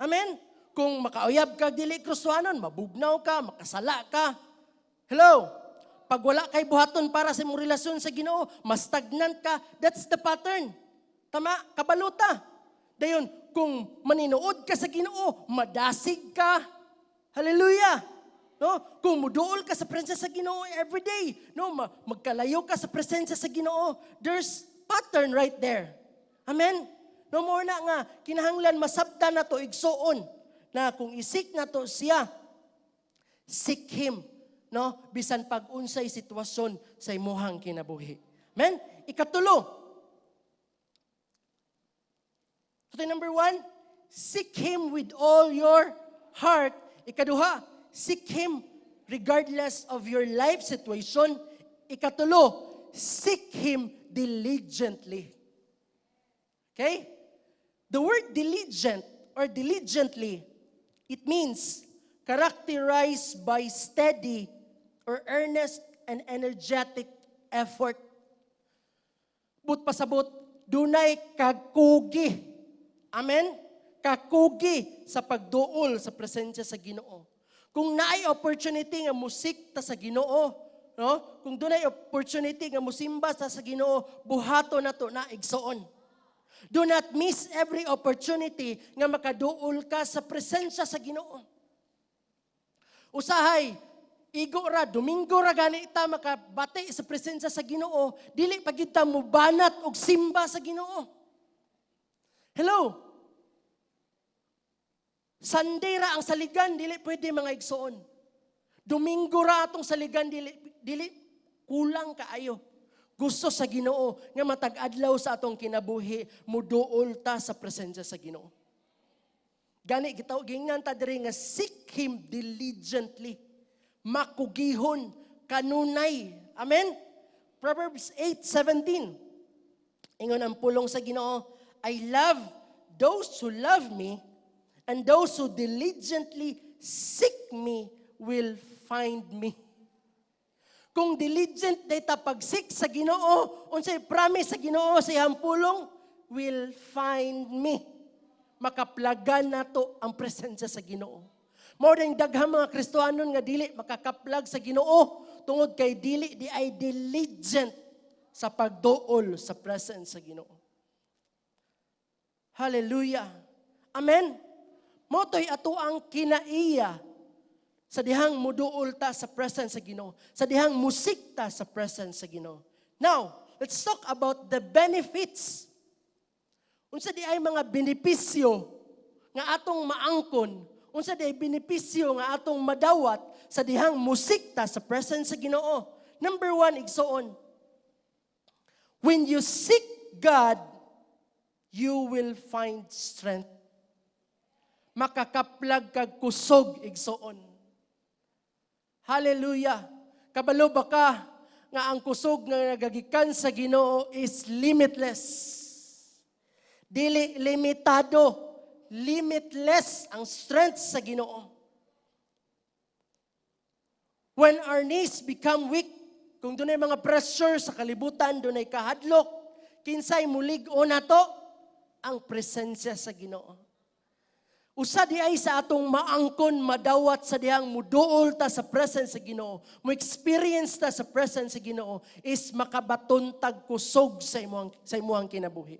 Amen? Kung makauyab ka dili Kristohanon, mabugnaw ka, makasala ka. Hello? Pag wala kay buhaton para sa imong relasyon sa Ginoo, mas stagnant ka. That's the pattern. Tama, kabalo ta. Dayon, kung maninuod ka sa Ginoo, madasig ka. Hallelujah. No? Kung muduol ka sa presensya sa Ginoo every day, no, magkalayo ka sa presensya sa Ginoo, there's pattern right there. Amen. No more na nga kinahanglan masabtan na to, igsoon, na kung i-seek na to siya, seek Him, no, bisan pag unsay sitwasyon sa imuhang kinabuhi. Amen. Ikatulo. So number one, seek Him with all your heart. Ikaduha, seek Him regardless of your life situation. Ikatulo, seek Him diligently. Okay? The word "diligent" or "diligently," it means characterized by steady or earnest and energetic effort. But pasabot, dunay kakugi. Amen? Kakugi sa pagduol sa presensya sa Ginoo. Kung naay opportunity nga mu-seek ta sa Ginoo, no? Kung dunay opportunity nga musimba ta sa Ginoo, buhato nato na, igsoon. Do not miss every opportunity nga makaduol ka sa presensya sa Ginoo. Usahay, igo ra, Domingo ra gani ta makabati sa presensya sa Ginoo, dili pa gid ta mubanat og simba sa Ginoo. Hello? Sunday ra ang saligan, dili pwede, mga igsoon. Domingo ra atong saligan, dili dili kulang kaayo. Gusto sa Ginoo nga matag adlaw sa atong kinabuhi muduol ta sa presensya sa Ginoo. Gani gitaw gingnan ta diri nga seek Him diligently. Makugihon kanunay. Amen. Proverbs 8:17. Ingon ang pulong sa Ginoo, "I love those who love me, and those who diligently seek me will find me." Kung diligent day ta pag-seek sa Ginoo, unsay promise sa Ginoo sa iyang pulong? "Will find me." Makaplagan nato ang presensya sa Ginoo. Mao ning daghang mga Kristohanon nga dili makakaplag sa Ginoo tungod kay dili di ay diligent sa pagduol sa presence sa Ginoo. Hallelujah. Amen. Mao to'y ato ang kinaiya sa dihang muduol ta sa presence sa Ginoo, sa dihang mu-seek ta sa presence sa Ginoo. Now, let's talk about the benefits. Unsa di ay mga benepisyo nga atong maangkon, unsa di ay benepisyo nga atong madawat sa dihang mu-seek ta sa presence sa Ginoo? Number one, igsoon, when you seek God, you will find strength. Makakaplag kag kusog, igsoon. Hallelujah. Kabalo ba ka nga ang kusog nga nagagikan sa Ginoo is limitless? Dili limitado, limitless ang strength sa Ginoo. When our knees become weak, kung dunay mga pressure sa kalibutan, dunay kahadlok, kinsay mulig-o nato? Ang presensya sa Ginoo. Usa di ay sa atong maangkon, madawat sa dihang muduol ta sa presence sa Ginoo, mo experience ta sa presence sa Ginoo is makabaton tag kusog sa imong kinabuhi.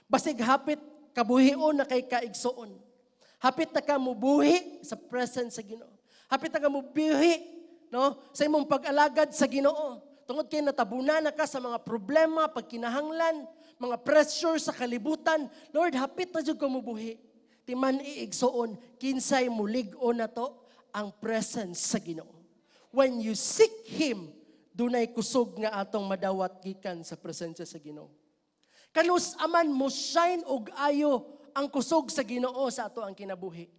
Basig hapit kabuhion na kay kaigsoon. Hapit na ka mubuhi sa presence sa Ginoo. Hapit na ka mubuhi, no, sa imong pag-alagad sa Ginoo. Tungod kay natabunan na ka sa mga problema, pagkinahanglan, mga pressure sa kalibutan. Lord, hapit na jud ka mubuhi. Timan iigsoon, kinsay mulig-o na to? Ang presence sa Ginoo. When you seek Him, dunay kusog nga atong madawat gikan sa presensya sa Ginoo. Kanus aman mo shine og ayo ang kusog sa Ginoo sa ato ang kinabuhi?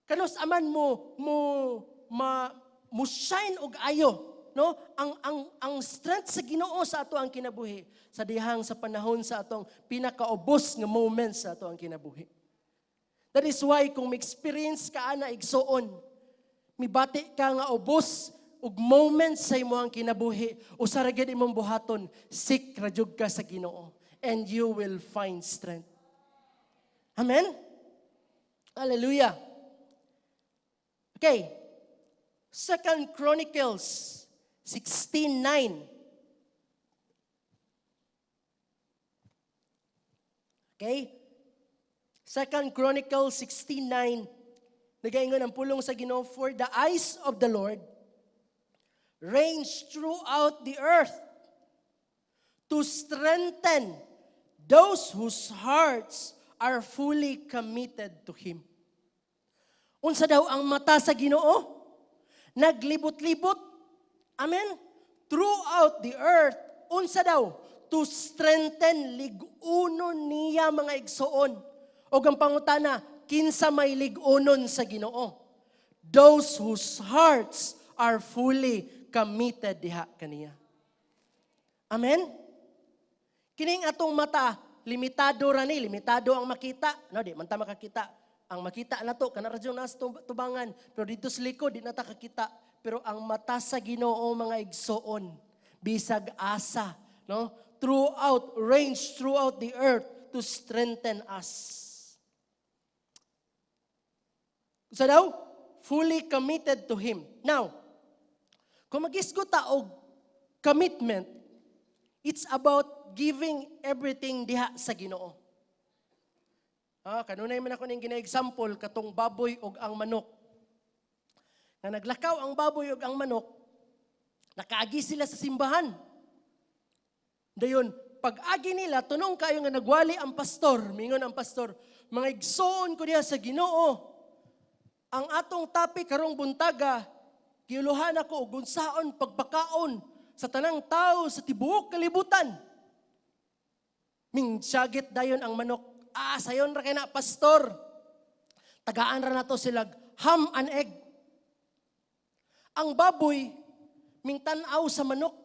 Kanus aman mo mo ma mo shine og ayo, no, ang strength sa Ginoo sa ato ang kinabuhi sa dihang sa panahon sa atong pinakaubos nga moments sa ato ang kinabuhi? That is why kung ma-experience ka ana, igsoon, mibati ka nga ubos ug moments sa imong kinabuhi, usa ra gyud imong buhaton, seek ra jud ka sa Ginoo and you will find strength. Amen. Hallelujah. Okay. Second Chronicles 16:9. Okay? Second Chronicles 16:9, nagaingon ang pulong sa Ginoo, "For the eyes of the Lord range throughout the earth to strengthen those whose hearts are fully committed to Him." Unsa daw ang mata sa Ginoo? Naglibot-libot. Amen? Throughout the earth. Unsa daw? To strengthen, lig-unon niya, mga igsoon. O ang pangutana, kinsa may lig-unon sa Ginoo? Those whose hearts are fully committed diha kaniya. Amen? Kining atong mata, limitado ra ni, limitado ang makita. No, di man ta makakita. Ang makita na to, kana ra jud nasa tubangan. Pero dito sa likod, di na ta kakita. Pero ang mata sa Ginoo, mga igsoon, bisag asa, no? throughout, range throughout the earth to strengthen us. So daw, fully committed to Him. Now, kung magisgo ta og commitment, it's about giving everything diha sa Ginoo. Ah, kanunay man ako ning gina-example katong baboy og ang manok. Nga naglakaw ang baboy ug ang manok, nakaagi sila sa simbahan. Dayon, pag-agi nila, tunong kayo nga nagwali ang pastor, mingon ang pastor, "Mga igsoon ko diha sa Ginoo, ang atong topic karong buntaga, giuluhan ako og unsaon pagpakaon sa tanang tao sa tibuok kalibutan." Ming syagit dayon ang manok, "Ah, sayon ra kay na, pastor. Tagaan ra nato sila ham and egg." Ang baboy, ming tan-aw sa manok.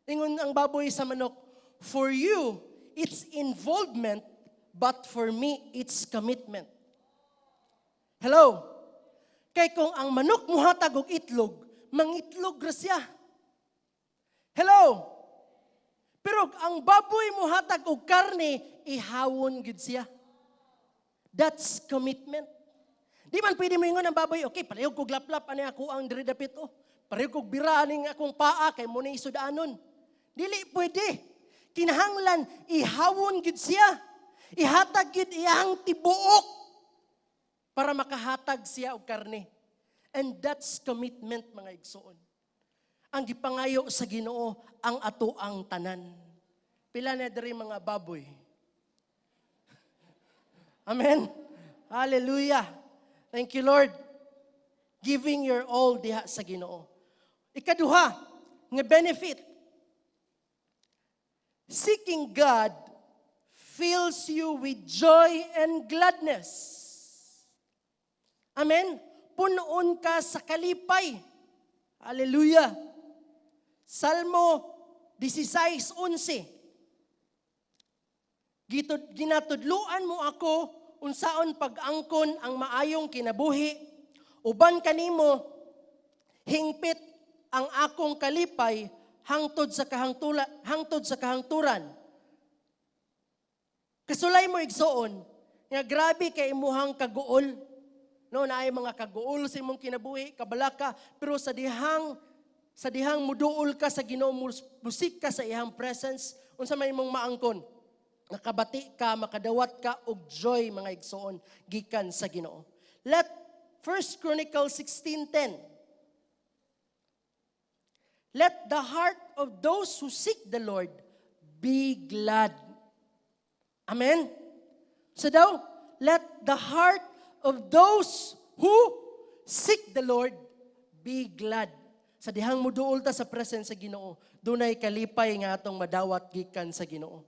Ingon ang baboy sa manok, "For you, it's involvement, but for me, it's commitment." Hello? Kay kung ang manok muhatag og itlog, mangitlog ra siya. Hello? Pero ang baboy muhatag og karne, ihawon gid siya. That's commitment. Di man pwede mo ingon ang baboy, "Okay, pareho kog laplap ani ako ang diri dapit oh. Pareho kog bira aning akong paa kay mo ni isudanon." Dili pwede. Kinahanglan ihawon gid siya. Ihatag gid iyang tibuok para makahatag siya og karne. And that's commitment, mga igsoon. Ang gipangayo sa Ginoo ang ato ang tanan. Pila na diri mga baboy? Amen. Hallelujah. Thank you, Lord. Giving your all diha sa Ginoo. Ikaduha nga benefit. Seeking God fills you with joy and gladness. Amen? Punoon ka sa kalipay. Hallelujah. Salmo 16:11. "Ginatudluan mo ako unsaon pag-angkon ang maayong kinabuhi, uban kanimo hingpit ang akong kalipay hangtod sa kahangturan." Kasulay mo, igsoon, nga grabe kay imuhang kaguol. No, naay mga kaguol sa imong kinabuhi, kabalaka, pero sa dihang muduol ka sa Ginoo, mu-seek ka sa iyang presence, unsa may imong maangkon? Nakabati ka, makadawat ka og joy, mga igsoon, gikan sa Ginoo. Let 1 Chronicles 16:10. "Let the heart of those who seek the Lord be glad." Amen? So daw, "Let the heart of those who seek the Lord be glad." Sa dihang muduol ta sa presence sa Ginoo, dunay kalipay nga atong madawat gikan sa Ginoo.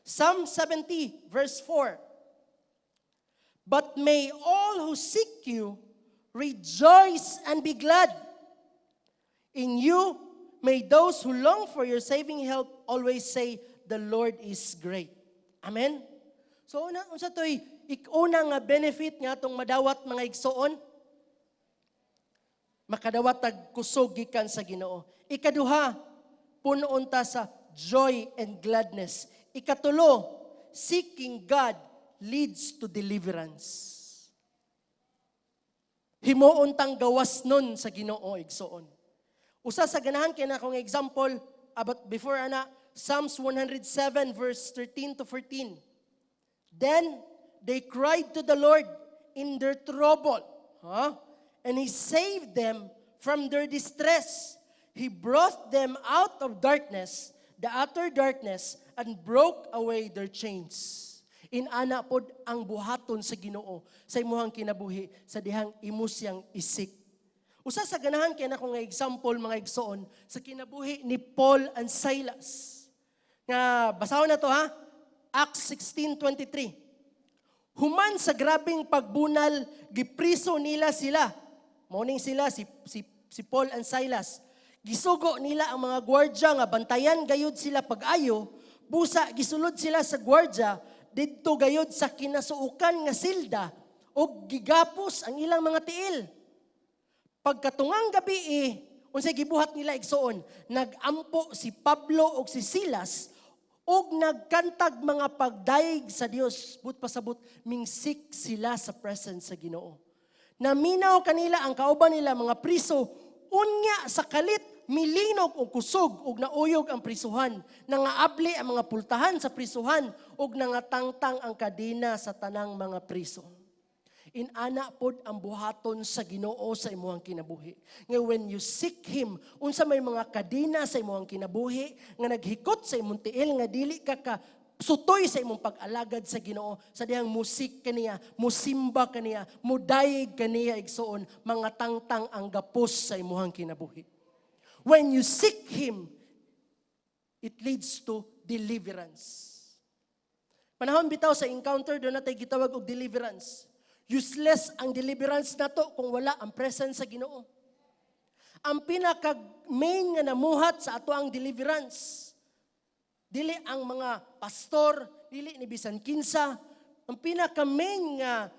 Psalm 70 verse 4. "But may all who seek you rejoice and be glad. In you, may those who long for your saving help always say, 'The Lord is great.'" Amen? So, una, unsa to'y ikuna nga benefit nga atong madawat, mga igsoon? Makadawat tag kusog gikan sa Ginoo. Ikaduha, punoon ta sa joy and gladness. Ikatulo, seeking God leads to deliverance. Himuon tang gawas nun sa Ginoo, igsoon. Usa sa ganahan kay na akong example, but before ana, Psalms 107 verse 13 to 14. "Then they cried to the Lord in their trouble, huh? And He saved them from their distress. He brought them out of darkness, the utter darkness, and broke away their chains." Inana pod ang buhaton sa Ginoo sa imuhang kinabuhi sa dihang imo siyang i-seek. Usa sa ganahan kay nako nga example, mga igsoon, sa kinabuhi ni Paul and Silas. Nga basahon na to ha. Acts 16:23. Human sa grabing pagbunal, gipriso nila sila. Morning sila si Paul and Silas. Gisugo nila ang mga gwardya nga bantayan gayud sila pag-ayo, busa gisulod sila sa gwardya didto gayud sa kinasuokan nga silda ug gigapos ang ilang mga tiil. Pagkatungang gabi eh, unsay gibuhat nila, igsoon? Nagampo si Pablo ug si Silas. Ug nagkantag mga pagdayeg sa Dios. But pasabot, ming-seek sila sa presence sa Ginoo. Naminaw kanila ang kauban nila mga priso, unya sa kalit milinog og kusog ug nauyog ang prisuhan. Nangaabli ang mga pultahan sa prisuhan ug nangatangtang ang kadena sa tanang mga priso. Inana pod ang buhaton sa Ginoo sa imuhang kinabuhi. Nga when you seek Him, unsa may mga kadena sa imuhang kinabuhi nga naghikot sa imong tiil nga dili ka ka sutoy sa imong pag-alagad sa Ginoo, sa dihang mu-seek kaniya, musimba kaniya, mudayeg kaniya, igsuon, mga tangtang ang gapos sa imuhang kinabuhi. When you seek Him, it leads to deliverance. Panahon bitaw sa encounter, duna tay gitawag og deliverance. Useless ang deliverance nato kung wala ang presence sa Ginoo. Ang pinaka main nga namuhat sa ato ang deliverance, dili ang mga pastor, dili ni bisan kinsa, ang pinaka main nga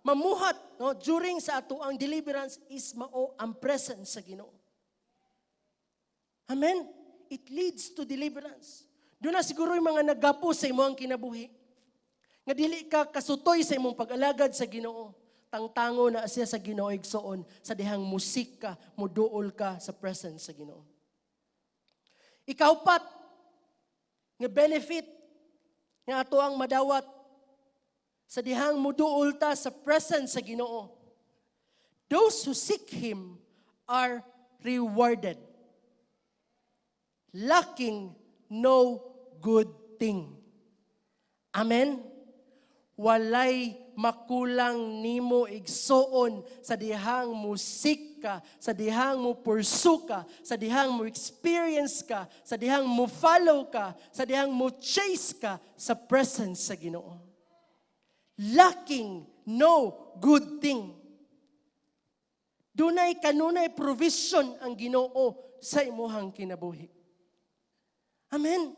mamuhat, no, during sa ato ang deliverance is mao ang presence sa Ginoo. Amen. It leads to deliverance. Duna siguro yung mga nagapos sa imong kinabuhi nga dili ka kasutoy sa imong pag-alagad sa Ginoo. Tangtango na siya sa Ginoo, igsoon, sa dihang mu-seek ka, muduol ka sa presence sa Ginoo. Ikaupat nga benefit nga ato ang madawat sa dihang muduol ta sa presence sa Ginoo. Those who seek Him are rewarded, lacking no good thing. Amen? Walay makulang nimo, igsuon, sa dihang mu-seek ka, sa dihang mo pursue ka, sa dihang mo experience ka, sa dihang mo follow ka, sa dihang mo chase ka sa presence sa Ginoo. Lacking no good thing. Dunay kanunay provision ang Ginoo sa imuhang kinabuhi. Amen.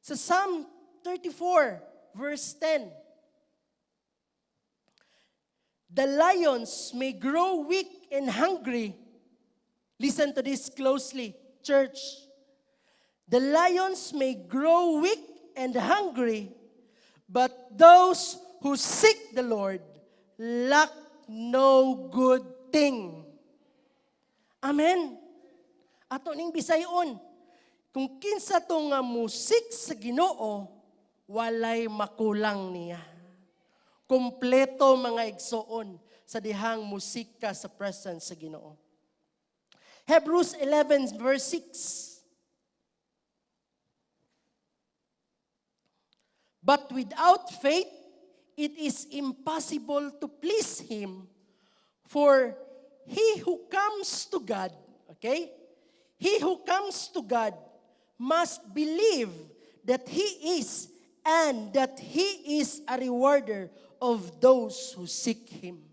Sa Psalm 34 verse 10, "The lions may grow weak and hungry." Listen to this closely, church. "The lions may grow weak and hungry, but those who seek the Lord lack no good thing." Amen. Ato ning bisayon. Kung kinsa to nga mu-seek sa Ginoo, walay makulang niya. Kompleto, mga igsoon, sa dihang mu-seek ka sa presence sa Ginoo. Hebrews 11 verse 6. "But without faith, it is impossible to please Him, for he who comes to God," okay? "He who comes to God must believe that He is and that He is a rewarder of those who seek Him."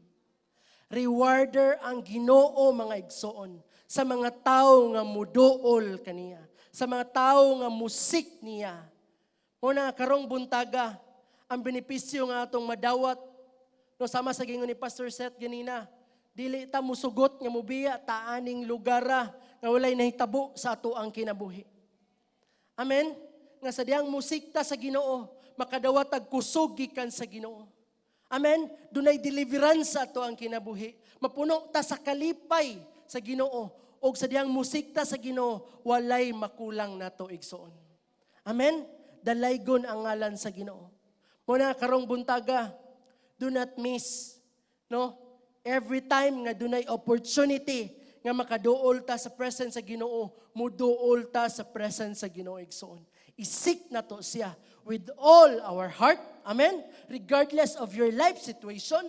Rewarder ang Ginoo, mga igsoon, sa mga tao nga muduol kaniya, sa mga tao nga mu-seek niya. Muna karong buntaga, ang benepisyo nga atong madawat, no, sama sa gingon ni Pastor Seth ganina, dili ta musugot nga mubiya ta aning lugara nga walay nahitabo sa ato ang kinabuhi. Amen? Nga sa dihang mu-seek ta sa Ginoo, makadawat tag kusog gikan sa Ginoo. Amen? Dunay deliverance sa ato ang kinabuhi. Mapuno ta sa kalipay sa Ginoo. Og sa dihang mu-seek ta sa Ginoo, walay makulang nato, igsoon. Amen? Dalaygon ang ngalan sa Ginoo. Muna karong buntaga, do not miss, no? Every time nga dunay opportunity nga makaduol ta sa presence sa Ginoo, muduol ta sa presence sa Ginoo, igsoon. I-seek nato siya with all our heart. Amen? Regardless of your life situation.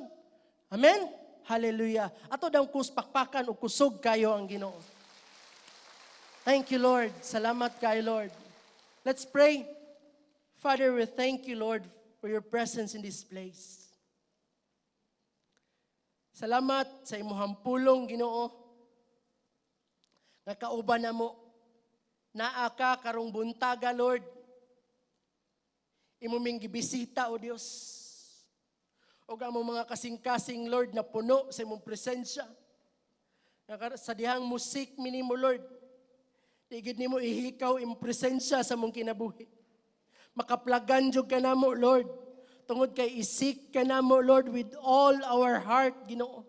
Amen? Hallelujah. Ato daw kus pakpakan o kusog kayo ang Ginoo. Thank you, Lord. Salamat kayo, Lord. Let's pray. Father, we thank you, Lord, for your presence in this place. Salamat sa imuhang pulong, Ginoo. Nga kauban na mo. Naa ka karong buntaga, Lord. Imo ming gibisita, O Dios. O among mga kasing-kasing, Lord, na puno sa imong presensya. Nga sa dihang mu-seek mi nimo, Lord. Di gid nimo ihikaw imong presensya sa among kinabuhi. Makaplagan jud ka namo, Lord. Tungod kay i-seek ka namo, Lord, with all our heart, Ginoo.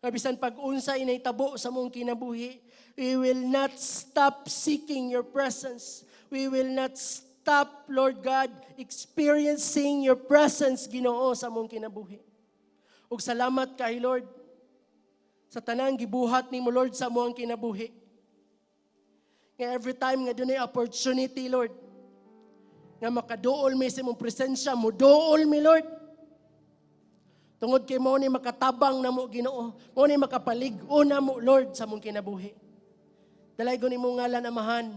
Nga bisan pag unsa inahitabo sa among kinabuhi, we will not stop seeking your presence. We will not stop, Lord God, experiencing your presence, Ginoo, sa among kinabuhi. Ug salamat kay Lord sa tanang gibuhat nimo, Lord, sa among kinabuhi. Nga every time nga dunay opportunity, Lord, nga makaduol mi sa imong presensya, muduol mi, Lord. Tungod kay mao ni makatabang namo, Ginoo, mao ni makapalig-on namo, Lord, sa among kinabuhi. Dalaygon imong ngalan, Amahan.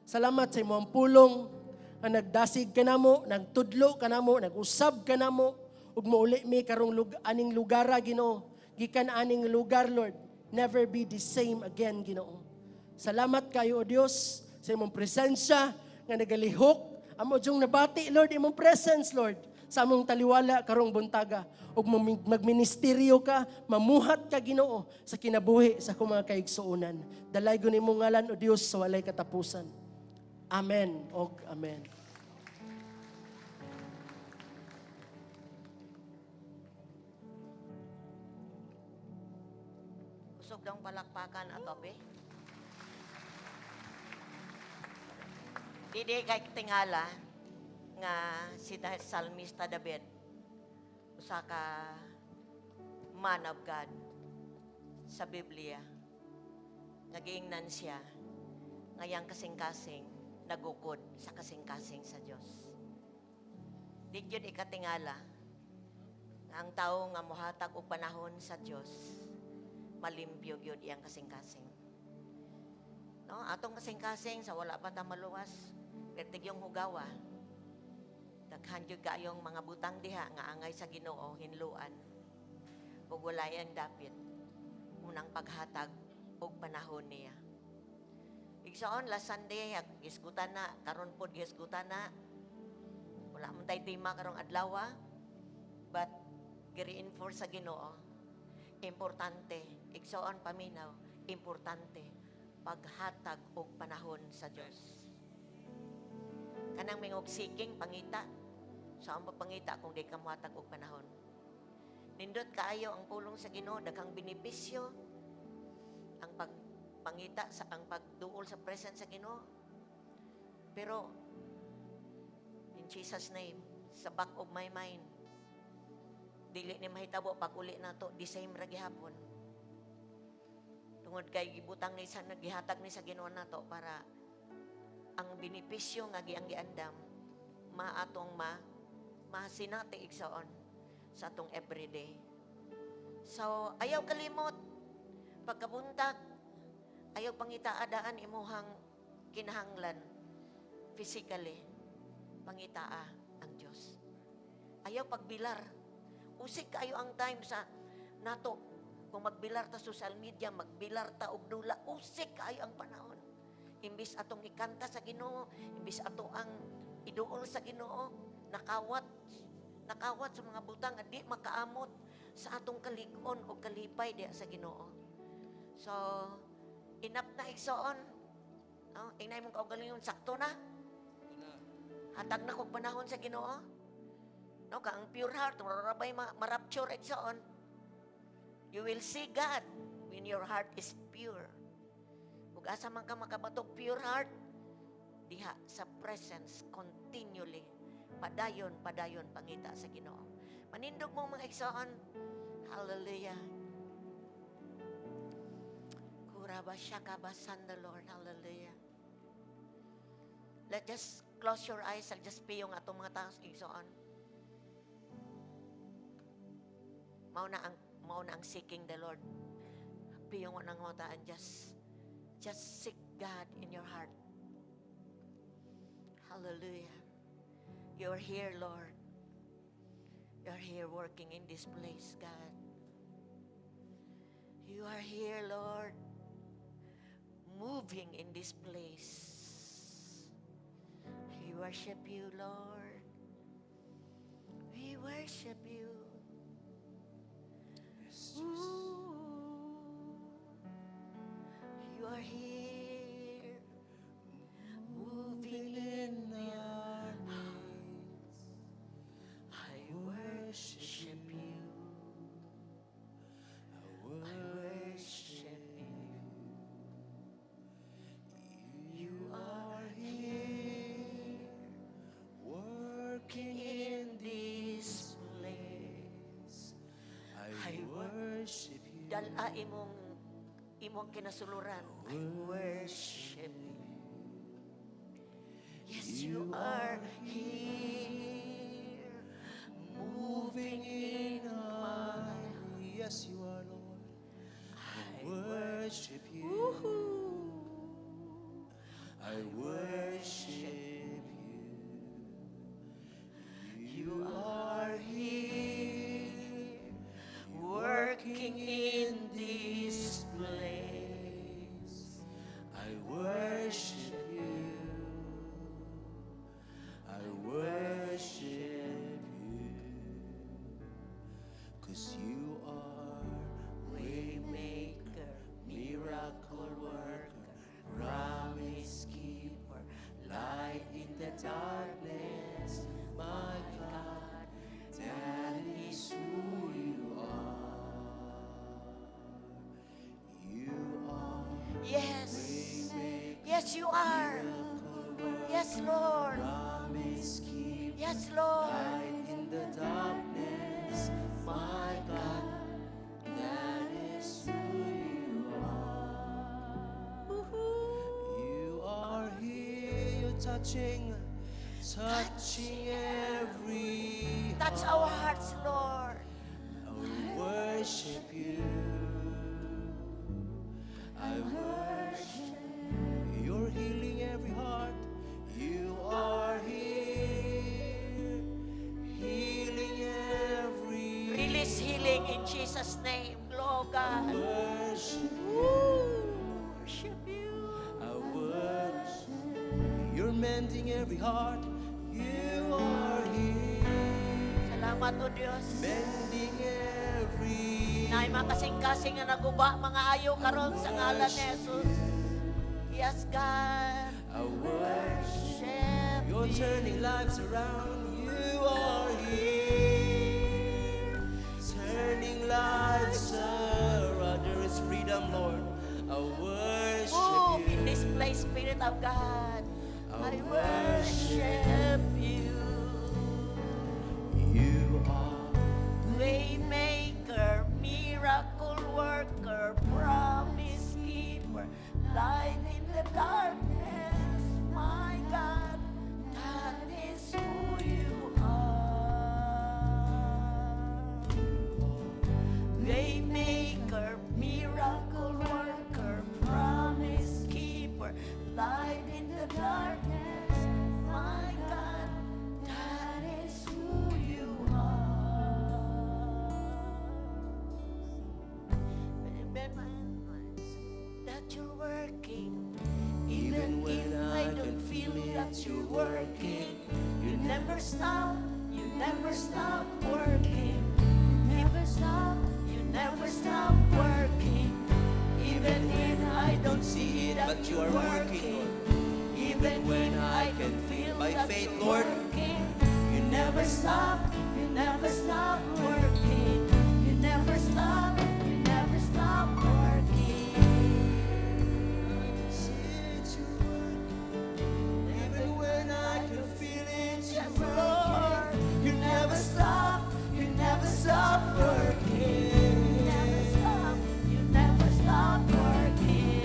Salamat sa imong pulong nga nagdasig ka namo, nagtudlo ka namo, nag-usab ka namo, ug mouli mi karong aning lugara, Ginoo. Gikan aning lugar, Lord, never be the same again, Ginoo. Salamat kayo, O Dios, sa imong presensya nga nagalihok. Amo jung nabati, Lord, imong presence, Lord, sa among taliwala karong buntaga. Ug magministeryo ka, mamuhat ka, Ginoo, sa kinabuhi sa akong mga kaigsuonan. Dalaygon imong ngalan, O Dios, sa walay katapusan. Amen og amen. Kusog daw ang palakpakan ato be. Dili kay tingala nga si Salmista David usa ka man of God sa Biblia. Nga giingnan siya ngayang kasing-kasing nagukod sa kasing-kasing sa Dios. Di gyud ikatingala nga ang tawo nga mohatag og panahon sa Dios, malimpyo gyud iyang kasing-kasing. No, atong kasing-kasing sa wala pa ta maluwas, pertig yung hugawa. Daghan gyud kaayong mga butang diha nga angay sa Ginoo hinluan. Ug wala iyang dapit unang paghatag og panahon niya. Igsoon, last Sunday gisgutan na, karon pod gisgutan na. Wala man tay tema karong adlaw, but gi-reinforce sa Ginoo. Importante, igsoon, paminaw, importante paghatag og panahon sa Dios. Kanang mingog seeking, pangita. Sa ang pagpangita kung di ka mohatag og panahon? Nindot kaayo ang pulong sa Ginoo, daghang benepisyo ang pagpangita sa ang pagduol sa presence sa Ginoo. Pero in Jesus' name, sa back of my mind, dili ni mahitabo pag uli nato, the same ra gihapon. Tungod kay gibutang ni sa gihatag ni sa Ginoo nato para ang benepisyo nga giang giandam maatong masinati, igsoon, sa atong everyday. So, ayaw kalimot pagkabuntag, ayaw pangita daan imuhang kinahanglan physically, pangitaa ang Dios. Ayaw pagbilar. Usik kayo ang time sa nato kung magbilar ta social media, magbilar ta og dula, usik kayo ang panahon. Imbis atong ikanta sa Ginoo, imbis ato ang iduol sa Ginoo, nakawat nakawat sa mga butang nga di makaamot sa atong kalig-on o kalipay diya sa Ginoo. So, enough na, igsoon. No? Ingnan mong kaugalingon, sakto na. Hatag na kog panahon sa Ginoo. No, ka ang pure heart, marabay ma-rapture, igsoon. You will see God when your heart is pure. Ug asa man ka makabato pure heart? Diha sa presence continually. Padayon, padayon pangita sa Ginoo. Manindog mo, mga igsoon. Hallelujah. Kuraba shakabasan the Lord. Hallelujah. Let just close your eyes. I'll just piyong atong mga taas, igsoon. Mao na ang seeking the Lord. Piyong ng mata and just seek God in your heart. Hallelujah. You're here, Lord. You're here working in this place, God. You are here, Lord, moving in this place. We worship you, Lord. We worship you. Yes, Jesus. Ooh, you are here. I Worship you. Dala imong kinasuluran. I worship you. Yes, you are here, moving in my Yes, you are, Lord. I worship you. I worship you. You are here, working in this place. I worship you. I worship you. 'Cause you are Waymaker, miracle worker, promise keeper, light in the darkness, my God, that is who you are. You are Yes, you are. Yes, Lord. Promise keeper, Yes, Lord. Light in the darkness, my God, that is who you are. You are here, you're touching, touching every Touch our hearts, Lord. I worship you. I worship. You're healing every heart. You are here, healing every. Release healing in Jesus' name, Lord God. Worship. Worship you. I worship. You're mending every heart. You are here, Salamat, O Diyos. Mending every. Naay mga kasing-kasing nga naguba, mga ayo karon sa ngalan ni Jesus. Yes, God. I worship. Worship You're turning lives around. You are here, turning lives around. There is freedom, Lord. I worship Move you. In this place, Spirit of God. I I worship you. You are Waymaker, miracle worker, promise keeper, light in the darkness, my God, that is who you are. Waymaker, miracle worker, promise keeper, light in the darkness, my God, that is who you are. Remember that you're working, even when if I I can don't feel feel that it, you're you're working. You never stop, you never stop working. Never stop. You never stop working. Even if I don't see that But you you're are working, Lord. Even when I I can can feel by that faith, you're Lord, working. You Never stop, you never stop working. You never stop working. I can see it, you're working. Even when I can feel it, Yes, you're Lord. working. You never stop, you never stop working. You never stop, you never stop working.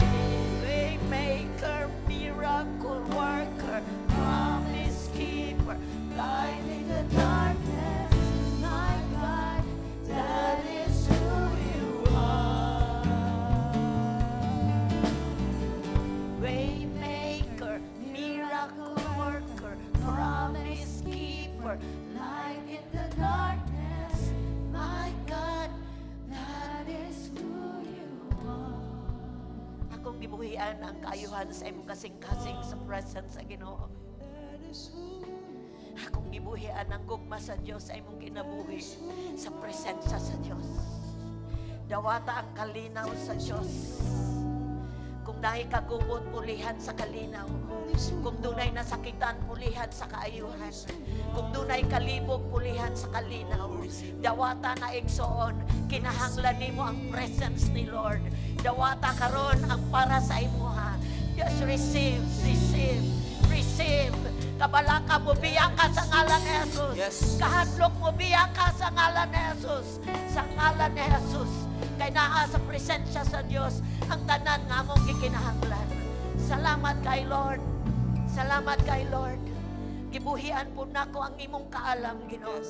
Waymaker, miracle worker, promise keeper, light in the darkness, my God, that is who you are. Waymaker, miracle worker, promise keeper, light in the darkness, my God, that is who you are. Akong gibuhian ang kaayuhan sa imong kasing-kasing sa presence sa Ginoo. That is who Akong gibuhian ang gugma sa Dios sa imong kinabuhi sa presensya sa Dios. Dawata ang kalinaw sa Dios. Kung naay kagubot, pulihan sa kalinaw. Kung dunay nasakitan, pulihan sa kaayuhan. Kung dunay kalibog, pulihan sa kalinaw. Dawata na, igsoon, kinahanglan nimo ang presence ni Lord. Dawata karon ang para sa imuha. Just receive, receive, receive. Kabalaka, mobiya ka sa ngalan ni Jesus. Yes. Kahadlok, mobiya ka sa ngalan ni Jesus. Sa ngalan ni Jesus. Kay naa sa presensya sa Dios ang tanan nga among gikinahanglan. Salamat kay Lord. Salamat kay Lord. Gibuhian po nako ang imong kaalam, Ginoo.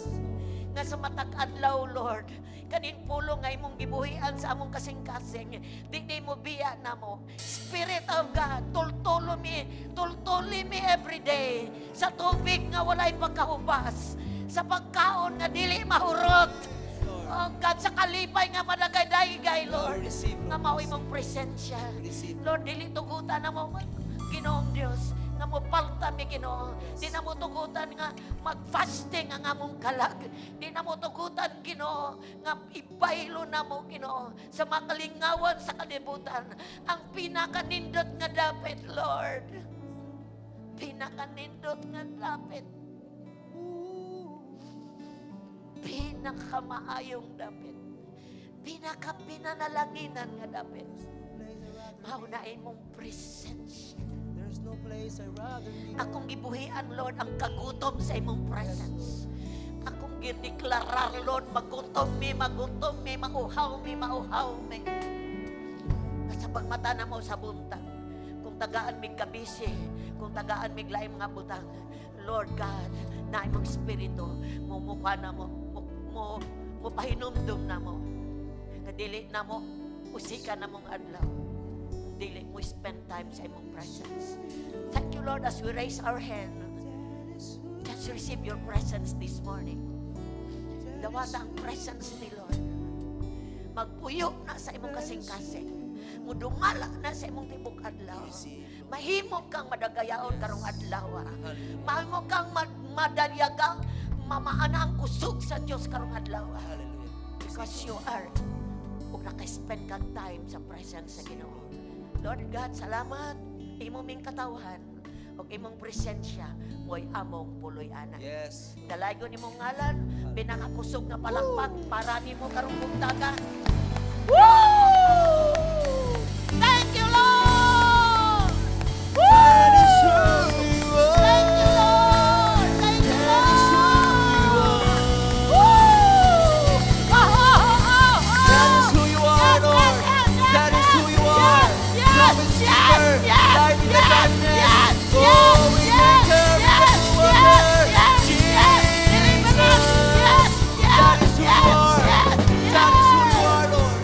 Nga sa matag adlaw, Lord, kaning pulong nga imong gibuhian sa among kasing-kasing, di ni mo biya namo. Spirit of God, tultulo mi, tultuli mi every day sa tubig nga walay pagkahubas, sa pagkaon nga dili mahurot. Oh God, sa kalipay nga madagay-daygay, Lord, Receive, Lord. nga mao imong presensya. Receive. Lord, dili tugutan na mo, Ginoong Diyos, nga mo palta mi Ginoo. Di na mo tugutan nga mag-fasting ang among kalag. Di na mo tugutan, Ginoo, nga ibaylo na mo, Ginoo, sa makalingawan sa kalibutan. Ang pinakanindot nga dapit, Lord. Pinakanindot nga dapit. Pinakamaayong dapit. Pinakapinanalanginan nga dapit. Mao na imong presensya. There's no place I'd rather be. Akong gibuhian, Lord, ang kagutom sa imong presence. Akong gideklarar, Lord, magutom mi, magutom mi, mauhaw mi, mauhaw mi. Nga sa pagmata na mo sa buntag, kung tagaan mig kabisi, kung tagaan mig laing mga butang, Lord God, na imong espiritu, mumukha na mo, mo, mo pahinumdum na mo. Nga dili na mo, usika na mong adlaw. Dili mo spend time sa imong presence. Thank you, Lord, as we raise our hand. Just receive your presence this morning. Dawata ang presence ni Lord. Magpuyo na sa imong kasing-kasing. Mudungala na sa imong tibok adlaw. Mahimo kang madagayaon karong adlaw. Mahimo kang madayagang mamaana ang kusog sa Dios karong adlaw. Hallelujah. Because you are ug naka-spend kag time sa presence sa Ginoo. Lord God, salamat. Imo ming katawhan ug imong presensya mo'y among puloy-anan. Yes. Dalaygon imong ngalan, pinakakusog nga palakpak para nimo karong buntaga. Woo! Thank you, Lord! Woo! That is who you are. Thank you, Lord! Thank you, That is who you Lord! are. Woo! Oh, oh. That is who you are, Yes, Lord. yes, That is who you yes, are. yes, Promise yes, keeper. yes, Light in the yes, darkness. yes, Oh, yes, we yes, maker, yes, miracle worker. yes, yes, Jesus. yes, yes, That is who you yes, are. yes, That is who you yes. are, Lord.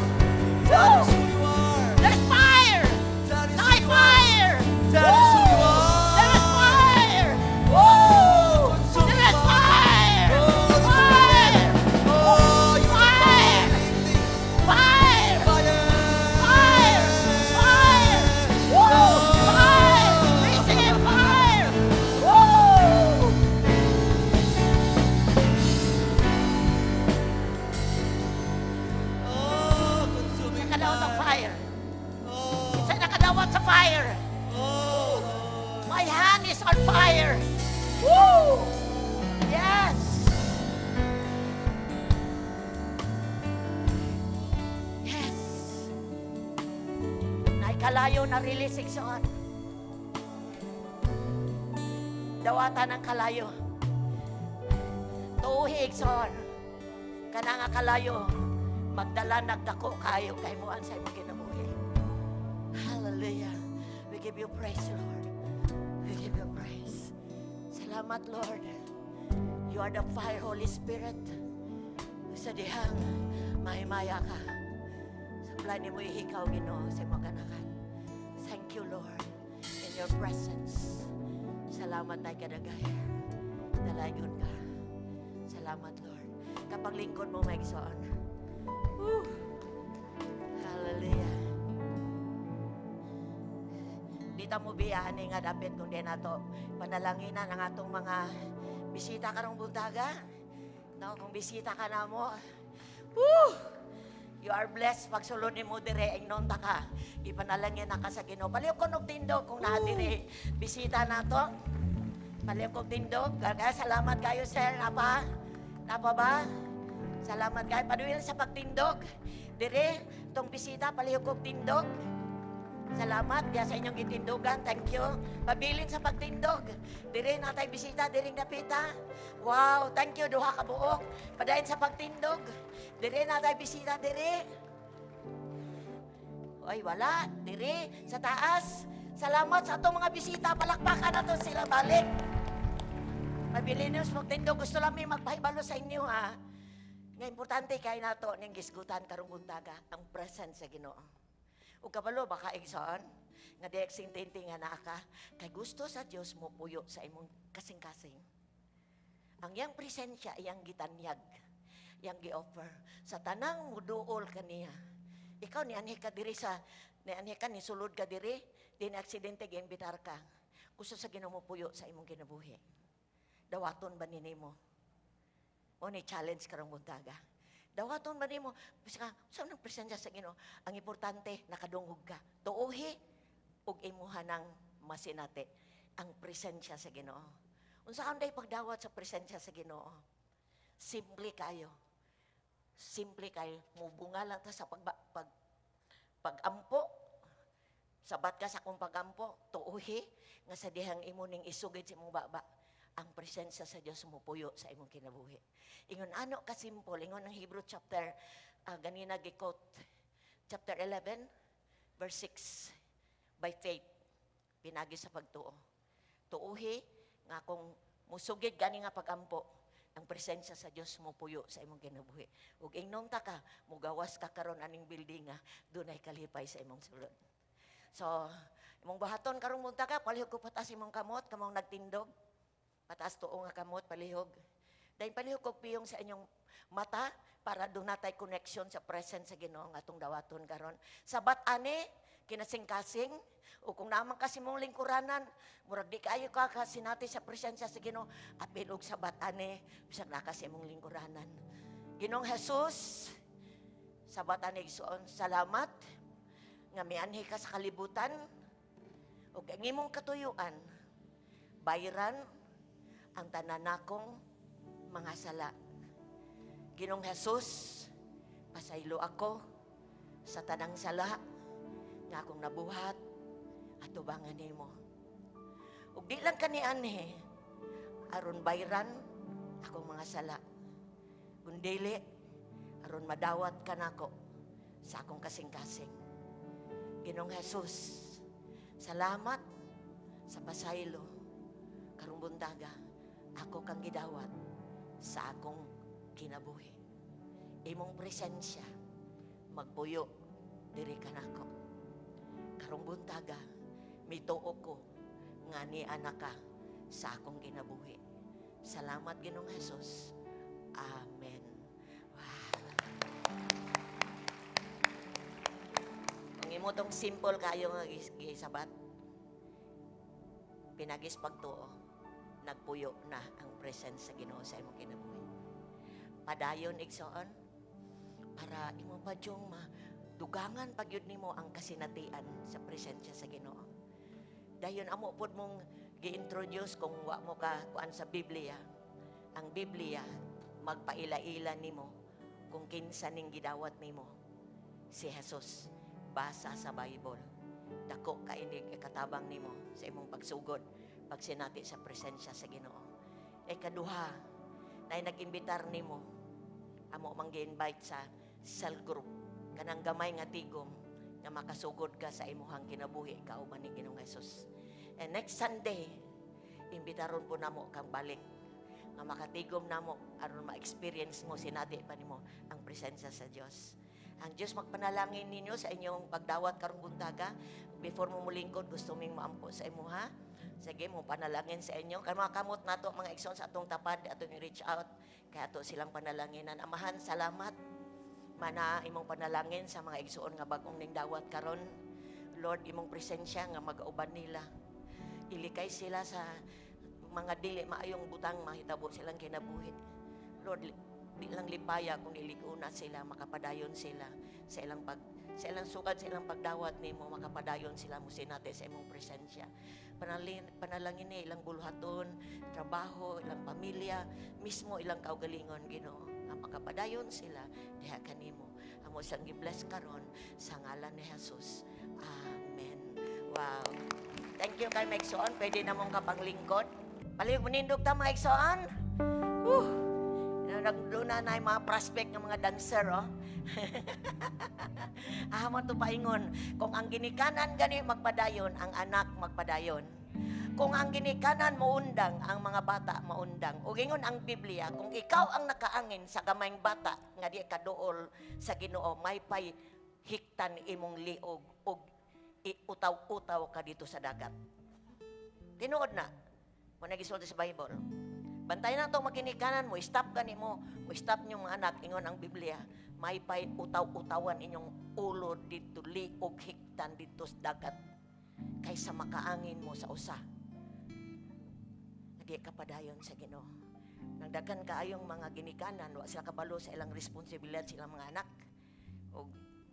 That is who you are. There's fire! That is who Night you are. fire! That is who you are. There is fire! Woo! Consuming There is fire! Oh, the Fire! Oh, you are Fire! fire. Fire! Fire. Fire! Fire! Woo! Fire! Receive fire! Woo! Oh, consuming Sa kadawat ng fire. Oh, Sa nakadawat sa fire. oh, Lord. My hand is on fire. Woo! Yes! Yes! Naikalayo na release, igsoon. Dawatan ng kalayo. Tuuhi, igsoon. Kana nga kalayo, magdala nagdako kayo kahimuan sa imong kinabuhi. Hallelujah. We give you praise, Lord. We give you praise. Salamat, Lord. You are the fire, Holy Spirit. Sa dihang mahimaya ka. Supply nimo ihikaw, Ginoo, sa imong kanakan. Thank you, Lord, in your presence. Salamat ay kadagay. Dalaygon ka. Salamat, Lord. Kapag lingkod mo, may igsoon. Woo! Hallelujah. Di ta mo biyaan nga dapit kung di nato panalanginan ang atong mga bisita karong buntaga. No, kung bisita ka na mo, woo! You are blessed pagsulod nimo dire ingnon ta ka. Ipanalangin na ka sa Ginoo. Palihog ko og tindog kung naa dire bisita nato. Palihog kog tindog. Kaya salamat kayo, sir. Napa? Napa ba? Salamat kayo. Paduil sa pagtindog. Dire, tong bisita, palihog kog tindog. Salamat diya sa inyong gitindugan. Thank you. Pabilin sa pagtindog. Diri natay bisita, diring dapita. Wow, thank you duha ka buok. Padayon sa pagtindog. Diri natay bisita diri. Oy, wala. Diri sa taas. Salamat sa atong mga bisita. Palakpakan nato sila balik. Pabilin niyo sa pagtindog. Gusto lang may magpahibalo sa inyo, ha. Nga importante kay nato ning gisgutan karong buntaga ang presence sa Ginoo. Ug kabalo baka igsoon nga di eksintente nga naa ka kay gusto sa Dios mo puyo sa imong kasing-kasing. Ang iyang presensya iyang gitanyag, iyang gi-offer sa tanang muduol kaniya. Ikaw nianhi ka diri sa nianhi ka ni sulod ka diri, di na aksidente giimbitar ka. Gusto sa Ginoo mo puyo sa imong kinabuhi. Dawaton ba ni nimo? Mao ni challenge karong buntaga. Dawaton ba nimo? Bisa ka, sa nang presensya sa Ginoo? Ang importante nakadungog ka. Tuohi ug imuha ng masinati ang presensya sa Ginoo. Unsa day pagdawat sa presensya sa Ginoo? Simple kayo. Simple kayo. Mubunga lang ta sa pag-ampo. Sabat ka sa akong pagampo, tuuhi, nga sa dihang imo ning isugid sa imong baba, ang presensya sa Dios mupuyo sa imong kinabuhi. Ingon ano ka simple, ingon ang Hebrew chapter, ganina gi-quote, chapter 11, verse 6, by faith, pinagi sa pagtuo. Tuuhi, nga kung musugid gani nga pagampo, ang presensya sa Dios mupuyo sa imong kinabuhi. Ug ingnon ta ka, mugawas ka karon aning building nga, dunay kalipay sa imong sulod. So, imong buhaton karong buntaga, palihog ko pataas imong kamot, kamong nagtindog. Pataas tuo nga kamot, palihog. Dahil palihog ko piyong sa inyong mata para doon natay connection sa presence sa Ginoo nga atong dawaton karon. Sabat ani kinasing-kasing o kung naman kasi mong lingkuranan, murag di kaayo ka kasinati sa presensya sa Ginoo, apil og sabat ani bisag naa ka sa imong lingkuranan. Ginoong Jesus, sabat ani igsoon, salamat nga mianhi ka sa kalibutan ug ang imong katuyuan bayran ang tanan nakong mga sala. Ginoong Jesus, pasaylo ako sa tanang sala nga akong nabuhat at tubangan nimo. Ug di lang kanianhi aron bayran akong mga sala. Kundili aron madawat ka nako sa akong kasing-kasing. Ginoong Jesus, salamat sa pasaylo karong buntaga ako kang gidawat sa akong kinabuhi. Imong presensya magpuyo diri kanako. Karong buntaga mituo ko nga ni-ana ka sa akong kinabuhi. Salamat, Ginoong Jesus. Amen. Wow. Ang imo tong simple kayo nga gisabat. Pinagis pagtuo, nagpuyo na ang presence sa Ginoo sa imong kinabuhi. Padayon, igsoon, para imo pa dyong madugangan pagyud nimo ang kasinatian sa presensya sa Ginoo. Dayon amo pod mong gi-introduce kung wa mo ka kuan sa Biblia. Ang Biblia magpaila-ila nimo kung kinsa ning gidawat nimo si Jesus basa sa Bible. Dako ka inig ikatabang nimo sa imong pagsugod pagsinati sa presensya sa Ginoo. Ikaduha, na nag-imbitar nimo amo mang gi-invite sa cell group kanang gamay nga tigom nga makasugod ka sa imuhang kinabuhi kauban ni Ginoong Jesus. And next Sunday, imbitaron po namo kang balik nga makatigom namo aron ma-experience mo sinati pa nimo ang presensya sa Dios. Ang Dios magpanalangin ninyo sa inyong pagdawat karong buntaga. Before mo mulingkod, gusto ming maampo sa imuha. Sige, mo panalangin sa inyo. Kay mga kamot nato mga igsoon sa atong tapad, atong reach out. Kaya ato silang panalanginan. Amahan, salamat. Mana imong panalangin sa mga igsoon nga bagong ning dawat karon. Lord, imong presensya nga magauban nila. Ilikay sila sa mga dili maayong butang mahitabo silang kinabuhi. Lord, di lang lipaya kung ilig-una sila, makapadayon sila sa ilang sukad sa ilang pagdawat nimo, makapadayon sila mo sinati sa imong presensya. Panalangin ni ilang buluhaton, trabaho, ilang pamilya, mismo ilang kaugalingon, Ginoo. Nga makapadayon sila diha kanimo. Amo silang gi-bless karon sa ngalan ni Jesus. Amen. Wow. Thank you kay mga igsoon. Pwede na mong kapanglingkod. Palihog manindog ta, mga igsoon. Whew. Nagduna na yung mga prospect ng mga dancer, oh. Ah, mo to paingon. Kung ang ginikanan gani magpadayon, ang anak magpadayon. Kung ang ginikanan moundang, ang mga bata maundang. Ug ingon ang Biblia, kung ikaw ang nakaangin sa gamayng bata nga di kaduol sa Ginoo, may pay hiktan imong liog ug iutaw-utaw ka dito sa dagat. Tinuod na. Mo gisulti sa Bible. Bantayan na itong maginikanan mo, stop gani mo, mo stop niyong mga anak, ingon ang Biblia, may pay utaw-utawan inyong ulo dito, liog hiktan dito sa dagat, kaysa makaangin mo sa usa. Di ka padayon sa Ginoo. Nang daghan kaayong mga ginikanan, wa sila kabalo sa ilang responsibilidad sa ilang mga anak. O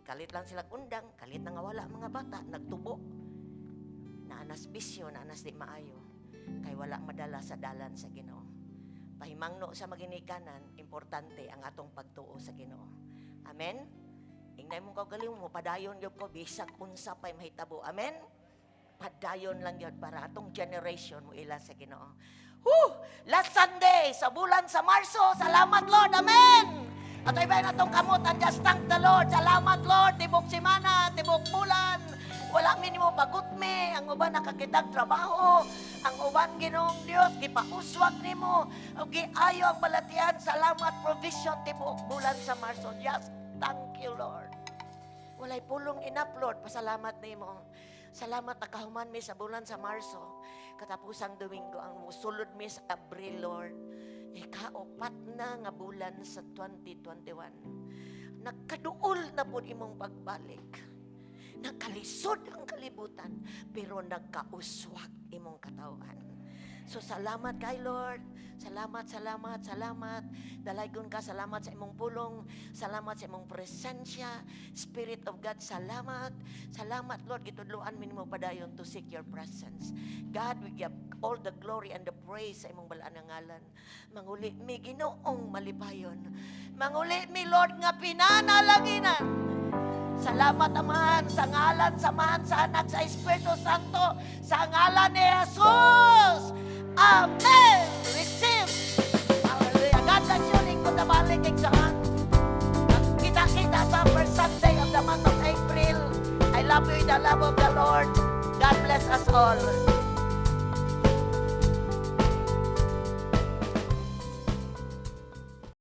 kalit lang sila undang, kalit na nga wala mga bata, nagtubo. Naanas bisyo, naanas di maayo. Kay wala madala sa dalan sa Ginoo. Pahimangno sa maginikanan, importante ang atong pagtuo sa Ginoo. Amen? Ingnay mong kaugalingon mo, padayon gyud ko bisag unsa pay mahitabo. Amen? Padayon lang yun para atong generation mo ila sa Ginoo. Whew! Last Sunday sa bulan sa Marso, salamat, Lord. Amen! At iba na itong kamot and just thank the Lord. Salamat, Lord, tibok simana, tibok bulan. Wala mi nimo pagutmi, ang uban nakakitag trabaho, ang uban, Ginoong Dios gipauswag nimo, ug giayo ang balatian. Salamat, provision tibuok bulan sa Marso. Yes, thank you, Lord. Walay pulong in-upload, pasalamat nimo. Salamat nakahuman mi sa bulan sa Marso. Katapusang Domingo ang musulod mi sa Abril, Lord. Ikaupat na nga bulan sa 2021. Nagkaduol na po imong pagbalik. Nagkalisod ang kalibutan, pero nagkauswag imong katawhan. So salamat kay Lord. Salamat, salamat, salamat. Dalaygon ka, salamat sa imong pulong. Salamat sa imong presensya. Spirit of God, salamat. Salamat, Lord. Gitudloan mi nimo padayon to seek your presence. God, we give all the glory and the praise sa imong balaan nga ngalan. Manguli mi, Ginoong malipayon. Manguli mi, Lord, nga pinanalanginan. Salamat, Amahan, sa ngalan, Samahan, sa Anak, sa Espiritu Santo, sa ngalan ni Jesus. Amen. Receive. Hallelujah. God bless you. Lingkod na balik, igsoon. Kita-kita sa first Sunday of the month of April. I love you in the love of the Lord. God bless us all.